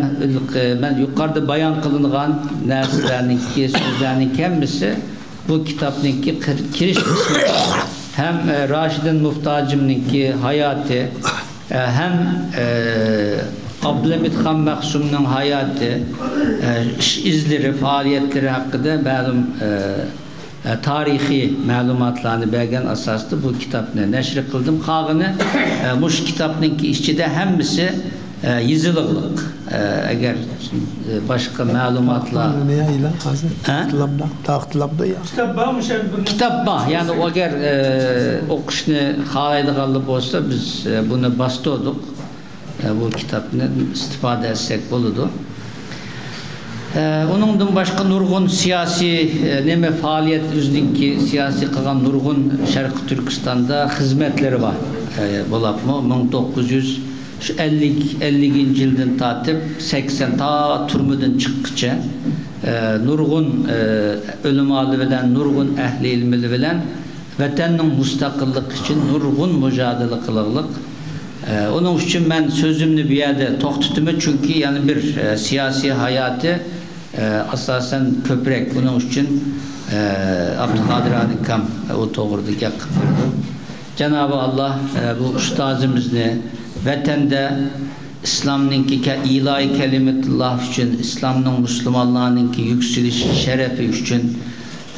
مەن يۇقىرىدا بايان قىلىنغان نەرسىلەرنىڭكى، سۆزلەرنىڭ ھەممىسى بۇ كىتابنىڭكى قىر-، كىرىش قىسمى. ھەم، ئە، راشىدىن مۇھتاجىمنىڭكى ھاياتى، ئە، ھەم، ئە، ئابلىمىت خان مەخسۇمنىڭ ھاياتى، ئە، ئىش ئىزلىرى، پائالىيەتلىرى ھەققىدە مەلۇم، ئە، ئە، تارىخىي مەلۇماتلارنى بەرگەن ئاساستا بۇ كىتابنى نەشر قىلدىم. قالغىنى، ئە، مۇشۇ كىتابنىڭكى ئىچىدە ھەممىسى، ئە، يېزىلىغلىق. ئە، ئەگەر، ئە، باشقا مەلۇماتلار. نېمە ئىلا ھازىر؟ ھە؟ تاقىتىلامدا، تاقىتىلامدا يا؟ كىتاب بار مۇشۇ يەردە بىر كىتاب بار. يەنى ئەگەر، ئە، ئوقۇشنى خالايدىغانلار بولسا، بىز، ئە، بۇنى باستۇردۇق. ئە، بۇ كىتابنى ئىستىپادە ئەتسەك بولىدۇ. ئە، ئۇنىڭدىن باشقا نۇرغۇن سىياسىي، ئە، نېمە پائالىيەت، ئۆزىنىڭكى سىياسىي قىلغان نۇرغۇن شەرقىي تۈركىستاندا خىزمەتلىرى بار. ئە، بولۇپمۇ مىڭ توققۇز يۈز ئەللىك، ئەللىكىنچى يىلدىن تارتىپ سەكسەن تا تۈرمىدىن چىققىچە، ئە، نۇرغۇن، ئە، ئۆلىمالىرى بىلەن، نۇرغۇن ئەھلى ئىلمىلىرى بىلەن ۋەتەننىڭ مۇستەقىللىقى ئۈچۈن نۇرغۇن مۇجادىلە قىلغلىق. ئە، ئۇنىڭ ئۈچۈن مەن سۆزۈمنى بۇ يەردە توختىتىمەن، چۈنكى يەنە بىر، ئە، سىياسىي ھاياتى، ئە، ئاساسەن كۆپرەك. ئۇنىڭ ئۈچۈن، ئە، ئابدۇقادىر ئانىكام ئۇ توغرىدا گەپ قىلىپ بېرىدۇ. جانابى ئاللا، ئە، بۇ ئۇستازىمىزنى ۋەتەندە ئىسلامنىڭكى كە-، ئىلاھى كەلىمەتۇللا ئۈچۈن، ئىسلامنىڭ، مۇسۇلمانلارنىڭكى يۈكسىلىش شەرەپى ئۈچۈن،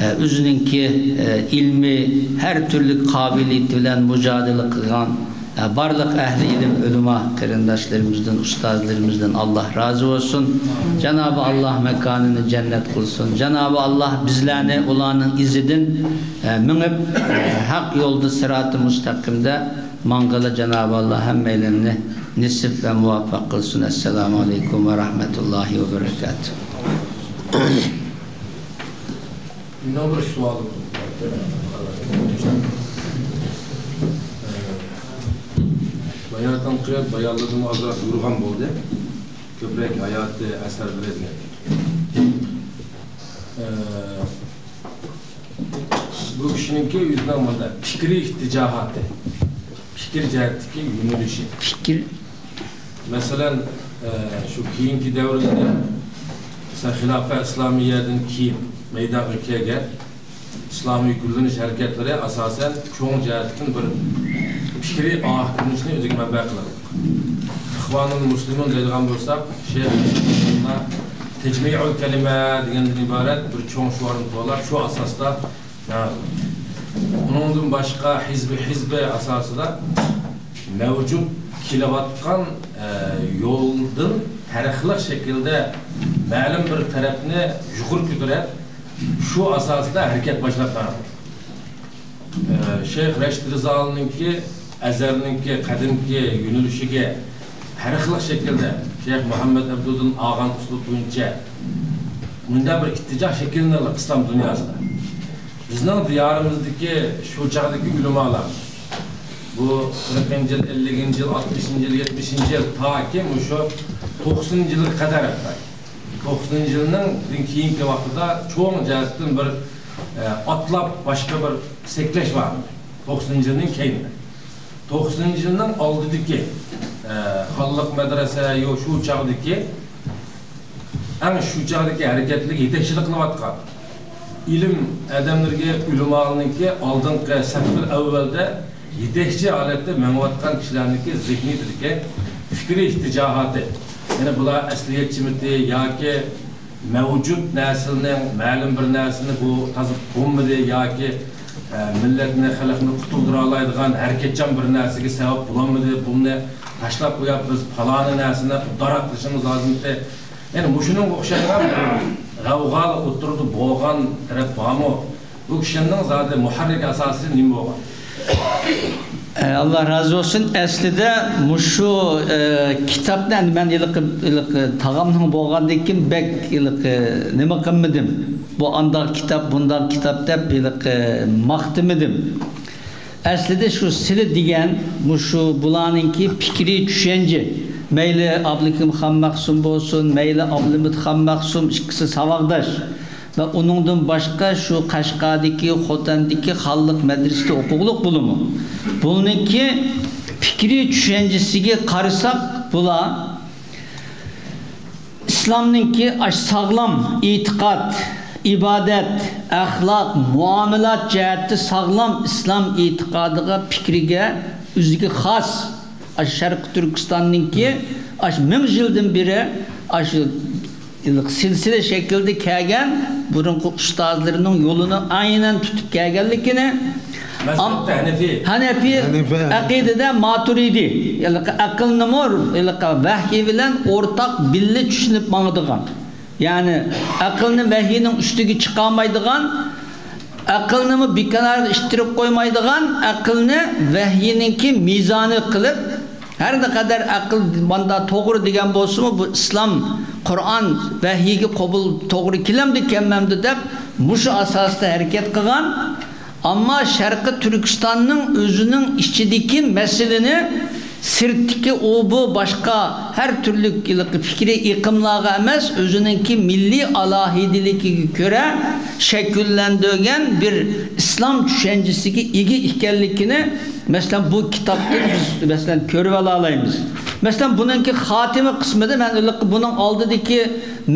ئە، ئۆزىنىڭكى، ئە، ئىلمىي ھەر تۈرلۈك قابىلىيىتى بىلەن مۇجادىلە قىلغان، ئە، بارلىق ئەھلى ئىلىم، ئۆلىما قېرىنداشلىرىمىزدىن، ئۇستازلىرىمىزدىن ئاللا رازى بولسۇن. جانابى ئاللا ماكانىنى جەننەت قىلسۇن. جانابى ئاللا بىزلەرنى ئۇلارنىڭ ئىزىدىن، ئە، مېڭىپ، ئە، ھەق يولدا، سىراتى مۇستەقىمدە ماڭغىلى جانابى ئاللا ھەممەيلەننى نېسىپ ۋە مۇۋەپپەق قىلسۇن. ئەسسالامۇ ئەلەيكۇم ۋە رەھمەتۇللاھى ۋە بەرىكاتۇھ. مېنىڭ بىر سوئالىم بار. باياتىنقى بايانلىرىمنى ئازراق يورۇغان بولدى. كۆپرەك ھاياتىي ئەسەرلىرى دېگەن. بۇ كىشىنىڭكى ئۆزىنىڭ مۇنداق پىكرىي ئىتتىجاھاتى، پىكىر جەھەتتىكى يۆنىلىشى. پىكىر. مەسىلەن، ئە، شۇ كېيىنكى دەۋرلەردە مەسىلەن، خىلاپە ئىسلامىيەدىن كېيىن مەيدانغا كەلگەن ئىسلامىي گۈللىنىش ھەرىكەتلىرى ئاساسەن چوڭ جەھەتتىن بىر پىكرىي ئاكىلىنىشنى ئۆزىگە مەنبە قىلىدۇ. ئىخۋانۇل مۇسلىمۇن دەيدىغان بولساق، شەيخ تەجمىئۇل كەلىمە دېگەندىن ئىبارەت بىر چوڭ شوئارنى توۋلاپ، شۇ ئاساستا مەن ئۇنىڭدىن باشقا ھىزبى، ھىزبى ئاساسىدا مەۋجۇت كېلىۋاتقان، ئە، يولدىن پەرقلىق شەكىلدە مەلۇم بىر تەرەپنى يۇقىرى كۆتۈرۈپ، شۇ ئاساسىدا ھەرىكەت باشلاپ مەن. ئە، شەيخ رەشىد رىزالىنىڭكى، ئەزھەرنىڭكى قەدىمكى يۆنىلىشىگە پەرقلىق شەكىلدە شەيخ مۇھەممەد ئابدۇدىن ئالغان ئۇسلۇب بويىچە مۇنداق بىر ئىتتىجاھ شەكىللىنىۋاتىدۇ ئىسلام دۇنياسىدا. بىزنىڭ دىيارىمىزدىكى شۇ چاغدىكى ئۆلىمالار، بۇ قىرىقىنچى يىل، ئەللىكىنچى يىل، ئاتمىشىنچى يىل، يەتمىشىنچى يىل، تاكى مۇشۇ توقسىنىنچى يىلغا قەدەر ھەتتا. توقسىنىنچى يىلنىڭ كېيىنكى ۋاقتىدا چوڭ جەھەتتىن بىر، ئە، ئاتلاپ باشقا بىر سەكرەش بار ئىدى. توقسىنىنچى يىلنىڭ كەينىدە. توقسىنىنچى يىلنىڭ ئالدىدىكى، ئە، خانلىق مەدرەسە، يو، شۇ چاغدىكى، ئەڭ شۇ چاغدىكى ھەرىكەتلىك يېتەكچىلىك قىلىۋاتقان ئىلىم ئادەملىرىگە، ئۆلىمالارنىڭكى ئالدىنقى سەپىل ئەۋۋەلدە يېتەكچى ھالەتتە مېڭىۋاتقان كىشىلەرنىڭكى زېھنىيىتىدىكى پىكرىي ئىتتىجاھاتى، يەنى بۇلار ئەسلىگە چىمىتى ياكى مەۋجۇت نەرسىنىڭ، مەلۇم بىر نەرسىنى بۇ تازا بولمىدى ياكى، ئە، مىللەتنى، خەلقنى قۇتۇلدۇرالايدىغان ھەرىكەتچان بىر نەرسىگە سەۋەب بولالمىدى، بۇنى تاشلاپ قويۇپ، بىز پالانى نەرسىنى ئۇدداراق قىلىشىمىز لازىمتى. يەنى مۇشۇنىڭغا ئوخشايدىغان بىر غەۋغا ئوتتۇرىدا بولغان تەرەپ بارمۇ؟ بۇ كىشىنىڭ زادى مۇھەررىك ئاساسى نېمە بولغان؟ ئە، ئاللا رازى بولسۇن. ئەسلىدە مۇشۇ، ئە، كىتابنى ئەمدى مەن ھېلىقى، ھېلىقى تاغامنىڭ بولغاندىن كېيىن بەك ھېلىقى نېمە قىلمىدىم. بۇ ئانداق كىتاب، بۇنداق كىتاب دەپ ھېلىقى ماختىمىدىم. ئەسلىدە شۇ سىلى دېگەن مۇشۇ بۇلارنىڭكى پىكرىي چۈشەنچە، مەيلى ئابلىكىم خان مەخسۇم بولسۇن، مەيلى ئابلىمىت خان مەخسۇم، ئىككىسى ساۋاقداش. ۋە ئۇنىڭدىن باشقا شۇ قەشقەردىكى، خوتەندىكى خانلىق مەدرىسىدە ئوقۇغلۇق بولىمۇ؟ بۇنىڭكى پىكرىي چۈشەنچىسىگە قارىساق، بۇلار ئىسلامنىڭكى ئاش ساغلام ئېتىقاد، ئىبادەت، ئەخلاق، مۇئامىلات جەھەتتە ساغلام ئىسلام ئېتىقادىغا، پىكرىگە، ئۆزىگە خاس، ئاش شەرقىي تۈركىستاننىڭكى ئاش مىڭ يىلدىن بېرى ئاش سىلسىلە شەكلىدە كەلگەن بۇرۇنقى ئۇستازلىرىنىڭ يولىنى ئەينەن تۇتۇپ كەلگەنلىكىنى، مەزھەپتە ھەنەفىي. ھەنەفىي ھەنەفىي. ئەقىدىدە ماتۇرىدى. ھېلىقى ئەقىلنىمۇ ھېلىقى ۋەھىي بىلەن ئورتاق بىللە چۈشىنىپ ماڭىدىغان. يەنى ئەقىلنى ۋەھىينىڭ ئۈستىگە چىقارمايدىغان، ئەقىلنىمۇ بىكارغا ئىتتىرىپ قويمايدىغان، ئەقىلنى ۋەھىينىڭكى مىزانى قىلىپ، ھەر نەقەدەر ئەقىل ماندا توغرا دېگەن بولسىمۇ، بۇ ئىسلام، قۇرئان، ۋەھىيگە قوبۇل توغرا كېلەمدۇ، كەلمەمدۇ دەپ، مۇشۇ ئاساستا ھەرىكەت قىلغان. ئەمما شەرقىي تۈركىستاننىڭ ئۆزىنىڭ ئىچىدىكى مەسىلىنى سىرتتىكى ئۇ بۇ باشقا ھەر تۈرلۈك ھېلىقى پىكرىي ئېقىملارغا ئەمەس، ئۆزىنىڭكى مىللىي ئالاھىدىلىكىگە كۆرە شەكىللەندۈرگەن بىر ئىسلام چۈشەنچىسىگە ئىگە ئىكەنلىكىنى مەسىلەن، بۇ كىتابتىن بىز، مەسىلەن، كۆرۈۋالالايمىز. مەسىلەن، بۇنىڭكى خاتىمە قىسمىدا مەن ھېلىقى بۇنىڭ ئالدىدىكى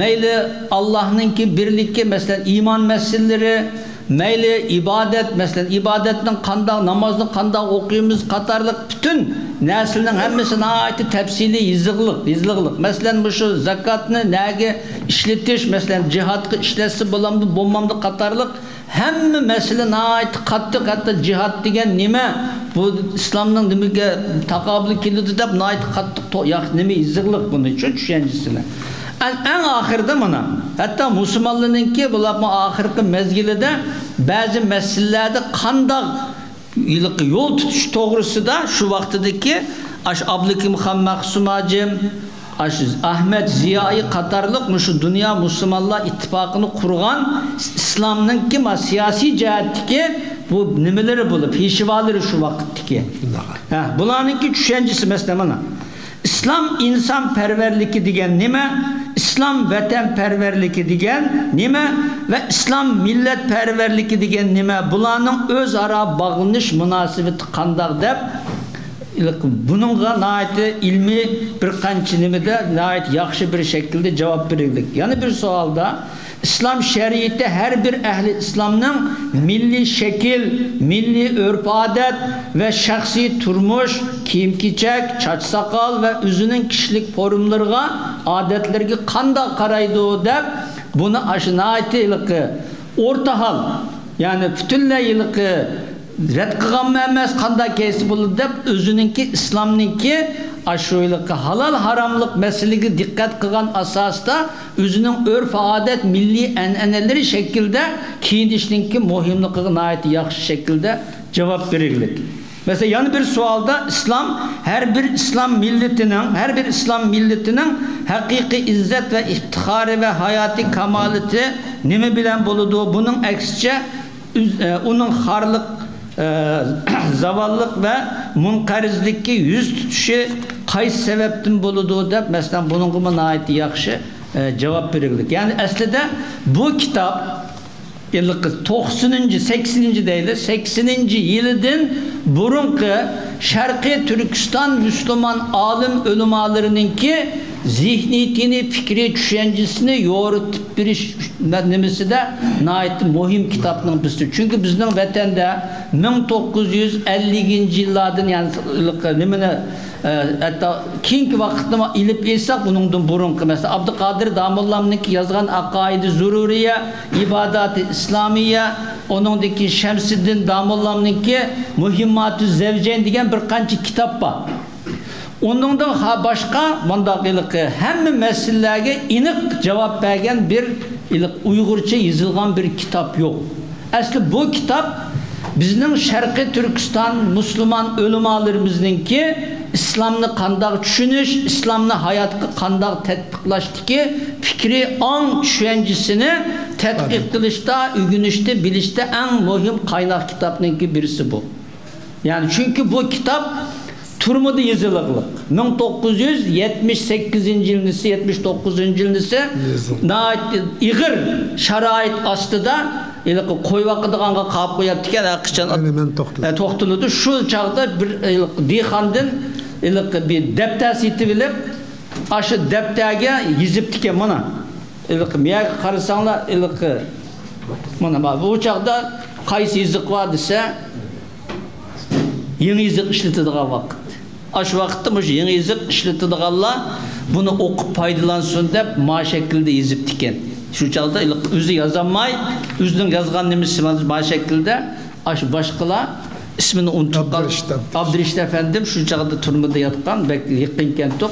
مەيلى ئاللاھنىڭكى بىرلىكى، مەسىلەن، ئىمان مەسىلىلىرى، مەيلى ئىبادەت، مەسىلەن، ئىبادەتنىڭ قانداق، نامازنى قانداق ئوقۇيمىز قاتارلىق پۈتۈن نەرسىلەرنىڭ ھەممىسى ناھايىتى تەپسىلىي يېزىقلىق، يېزىقلىق. مەسىلەن، مۇشۇ زاكاتنى نەگە ئىشلىتىش، مەسىلەن، جىھادقا ئىشلەتسە بولامدۇ، بولمامدۇ قاتارلىق ھەممە مەسىلە ناھايىتى قاتتىق، ھەتتا جىھاد دېگەن نېمە، بۇ ئىسلامنىڭ نېمىگە تاقابىل كېلىدۇ دەپ ناھايىتى قاتتىق تو-، ياق، نېمە يېزىقلىق بۇنىڭ ئۈچۈن چۈشەنچىسىنى. ئەن، ئەڭ ئاخىرىدا مانا، ھەتتا مۇسۇلمانلارنىڭكى بۇلارمۇ ئاخىرقى مەزگىلىدە بەزى مەسىلىلەردە قانداق ھېلىقى يول تۇتۇش توغرىسىدا شۇ ۋاقتىدىكى ئاشۇ ئابلىكىم خان مەخسۇم ھاجىم، ئاشۇ ئەھمەد زىيائىي قاتارلىق مۇشۇ دۇنيا مۇسۇلمانلار ئىتتىپاقىنى قۇرغان ئىسلامنىڭكى ما-، سىياسىي جەھەتتىكى بۇ نېمىلىرى بولۇپ، پېشۋالىرى شۇ ۋاقىتتىكى. ھە، بۇلارنىڭكى چۈشەنچىسى، مەسىلەن، مانا. ئىسلام ئىنسانپەرۋەرلىكى دېگەن نېمە؟ ئىسلام ۋەتەنپەرۋەرلىكى دېگەن نېمە؟ ۋە ئىسلام مىللەتپەرۋەرلىكى دېگەن نېمە؟ بۇلارنىڭ ئۆزئارا باغلىنىش مۇناسىۋىتى قانداق دەپ، بۇنىڭغا ناھايىتى ئىلمىي بىر قانچە نېمىدە ناھايىتى ياخشى بىر شەكىلدە جاۋاب بېرىلدى. يەنە بىر سوئالدا، ئىسلام شەرىئىتى ھەر بىر ئەھلى ئىسلامنىڭ مىللىي شەكىل، مىللىي ئۆرپ-ئادەت ۋە شەخسىي تۇرمۇش، كىيىم-كېچەك، چاچ-ساقال ۋە ئۆزىنىڭ كىشىلىك فورمىلىرىغا، ئادەتلىرىگە قانداق قارايدۇ دەپ، بۇنى ئاشۇ ناھايىتى ھېلىقى ئورتا ھال، يەنى پۈتۈنلەي ھېلىقى رەت قىلغانمۇ ئەمەس، قانداق كەلسە بولىدۇ دەپ، ئۆزىنىڭكى، ئىسلامنىڭكى ئاشۇ ھېلىقى ھالال-ھاراملىق مەسىلىگە دىققەت قىلغان ئاساستا ئۆزىنىڭ ئۆرپ-ئادەت، مىللىي ئەنئەنىلىرى شەكلىدە كىيىنىشنىڭكى مۇھىملىقىغا ناھايىتى ياخشى شەكىلدە جاۋاب بېرىگلىك. مەسىلەن، يەنە بىر سوئالدا، ئىسلام، ھەر بىر ئىسلام مىللىتىنىڭ، ھەر بىر ئىسلام مىللىتىنىڭ ھەقىقىي ئىززەت ۋە ئىپتىخارى ۋە ھاياتىي كامالىتى نېمە بىلەن بولىدۇ؟ بۇنىڭ ئەكسىچە، ئۆز-، ئە، ئۇنىڭ خارلىق، ئە، زاۋاللىق ۋە مۇنقەرزلىككە يۈز تۇتۇشى قايسى سەۋەبتىن بولىدۇ دەپ، مەسىلەن، بۇنىڭغىمۇ ناھايىتى ياخشى، ئە، جاۋاب بېرىگلىك. يەنى ئەسلىدە بۇ كىتاب ھېلىقى توقسىنىنچى، سەكسىنىنچى دەيلى، سەكسىنىنچى يىلىدىن بۇرۇنقى شەرقىي تۈركىستان مۇسۇلمان ئالىم ئۆلىمالىرىنىڭكى زېھنىيىتىنى، پىكرىي چۈشەنچىسىنى يورۇتۇپ بېرىش نېمىسىدە ناھايىتى مۇھىم كىتابنىڭ بىرسى. چۈنكى بىزنىڭ ۋەتەندە مىڭ توققۇز يۈز ئەللىكىنچى يىللاردىن، يەنى نېمىنى، ئە، ھەتتا كېيىنكى ۋاقىتنىمۇ ئېلىپ ئېيتساق، بۇنىڭدىن بۇرۇنقى، مەسىلەن، ئابدۇقادىر داموللامنىڭكى يازغان ئەقائىدى زۇرۇرىيە، ئىباداتى ئىسلامىيە، ئۇنىڭدىن كېيىن شەمسىددىن داموللامنىڭكى مۇھىمماتۇ زەۋجەين دېگەن بىر قانچە كىتاب بار. ئۇنىڭدىن خا-، باشقا مۇنداق ھېلىقى ھەممە مەسىلىلەرگە ئېنىق جاۋاب بەرگەن بىر ھېلىقى ئۇيغۇرچە يېزىلغان بىر كىتاب يوق. ئەسلى بۇ كىتاب بىزنىڭ شەرقىي تۈركىستان مۇسۇلمان ئۆلىمالىرىمىزنىڭكى ئىسلامنى قانداق چۈشىنىش، ئىسلامنى ھاياتقا قانداق تەتبىقلاشتىكى پىكرىي ئاڭ چۈشەنچىسىنى تەتقىق قىلىشتا، ئۆگىنىشتە، بىلىشتە ئەڭ مۇھىم قايناق كىتابنىڭكى بىرسى بۇ. يەنى چۈنكى بۇ كىتاب تۈرمىدە يېزىلغانلىق. مىڭ توققۇز يۈز يەتمىش سەككىزىنچى يىلنىسى، يەتمىش توققۇزىنچى يىلنىسى يېزىلغان. ناھايىتى ئېغىر شارائىت ئاستىدا ھېلىقى قويۇۋاقىدىغانغا قاپ قوياتتىكەن، ھەر قاچان ئەنە مەن توختىلىدىم. ئە، توختىلىدۇ. شۇ چاغدا بىر ھېلىقى دېھقاندىن ھېلىقى بىر دەپتەر سېتىۋېلىپ، ئاشۇ دەپتەرگە يېزىپتىكەن مانا. ھېلىقى مەيەرگە قارىساڭلار، ھېلىقى مانا، مانا بۇ چاغدا قايسى يېزىق بار دېسە، يېڭى يېزىق ئىشلىتىدىغان ۋاقىت. ئاشۇ ۋاقىتتا مۇشۇ يېڭى يېزىق ئىشلىتىدىغانلار بۇنى ئوقۇپ پايدىلانسۇن دەپ ما شەكىلدە يېزىپتىكەن. شۇ چاغدا ئۆزى يازالماي، ئۆزىنىڭ يازغان نېمىسى ما شەكىلدە، ئاشۇ باشقىلار ئىسمىنى ئۇنتۇپ قال-، ئابدۇرېشىت ئەپ-، ئابدۇرېشىت ئەپەندىم شۇ چاغدا تۈرمىدە ياتقان، بەك يېقىنكەنتۇق.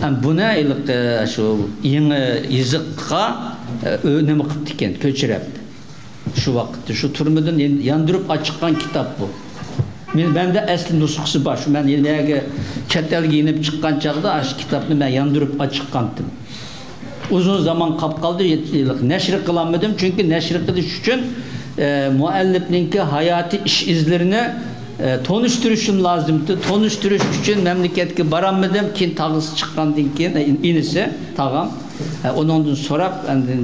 ھەم بۇنى ھېلىقى شۇ يېڭى يېزىققا، ئە، ئۆ-، نېمە قىپتىكەن، كۆچۈرەپتۇ. شۇ ۋاقىتتا شۇ تۈرمىدىن يان-، ياندۇرۇپ ئاچىققان كىتاب بۇ. مېن-، مەندە ئەسلى نۇسخىسى بار. شۇ مەن يەنە چەت ئەلگە يېنىپ چىققان چاغدا ئاشۇ كىتابنى مەن ياندۇرۇپ ئاچىققانتىم. ئۇزۇن زامان قاپ قالدى، يەت-، نەشر قىلالمىدىم. چۈنكى نەشر قىلىش ئۈچۈن، ئە، مۇئەللىپنىڭكى ھاياتىي ئىش ئىزلىرىنى، ئە، تونۇشتۇرۇشۇم لازىم ئىدى. تونۇشتۇرۇش ئۈچۈن مەملىكەتكە بارالمىدىم. كېيىن تاغىسى چىققاندىن كېيىن، ئە، ئىنىسى، تاغام. ئە، ئۇنىڭدىن سوراپ، ئاندىن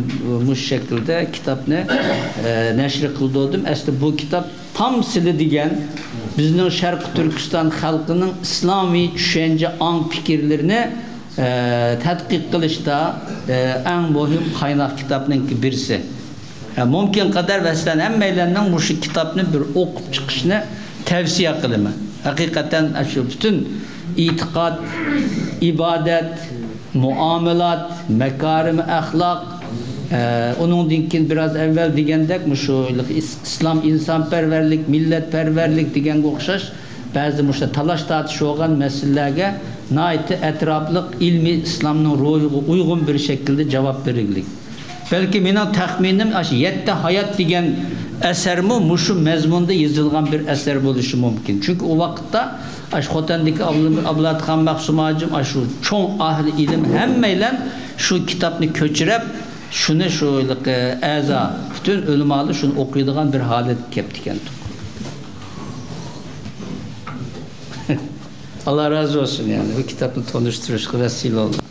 مۇشۇ شەكىلدە كىتابنى، ئە، نەشر قىلدۇردۇم. ئەسلى بۇ كىتاب تام سىلى دېگەن بىزنىڭ شەرقىي تۈركىستان خەلقىنىڭ ئىسلامىي چۈشەنچە، ئاڭ، پىكىرلىرىنى، ئە، تەتقىق قىلىشتا، ئە، ئەڭ مۇھىم قايناق كىتابنىڭكى بىرسى. ئە، مۇمكىن قەدەر، مەسىلەن، ھەممەيلەننىڭ مۇشۇ كىتابنى بىر ئوقۇپ چىقىشىنى تەۋسىيە قىلىمەن. ھەقىقەتەن، ئاشۇ پۈتۈن ئېتىقاد، ئىبادەت، مۇئامىلات، ماكارىم ئەخلاق، ئە، ئۇنىڭدىن كېيىن بىراز ئەۋۋەل دېگەندەك، مۇشۇ ئىس-، ئىسلام ئىنسانپەرۋەرلىك، مىللەتپەرۋەرلىك دېگەنگە ئوخشاش بەزى مۇشۇ تالاش-تارتىش بولغان مەسىلىلەرگە ناھايىتى ئەتراپلىق، ئىلمىي، ئىسلامنىڭ روھىغا ئۇيغۇن بىر شەكىلدە جاۋاب بېرىلگىلىك. بەلكى مېنىڭ تەخمىنىم، ئاشۇ يەتتە ھايات دېگەن ئەسەرمۇ مۇشۇ مەزمۇندا يېزىلغان بىر ئەسەر بولۇشى مۇمكىن. چۈنكى ئۇ ۋاقىتتا ئاشۇ خوتەندىكى ئابلا-، ئابلاتخان مەخسۇم ھاجىم، ئاشۇ چوڭ ئاھلى ئىلىم ھەممەيلەن شۇ كىتابنى كۆچۈرۈپ، شۇنى شۇ ھېلىقى ئەزا، پۈتۈن ئۆلىمالار شۇنى ئوقۇيدىغان بىر ھالەتكە كەپتىكەن. ئاللا رازى بولسۇن، يەنى بۇ كىتابنى تونۇشتۇرۇشقا ۋەسىلە بولدى.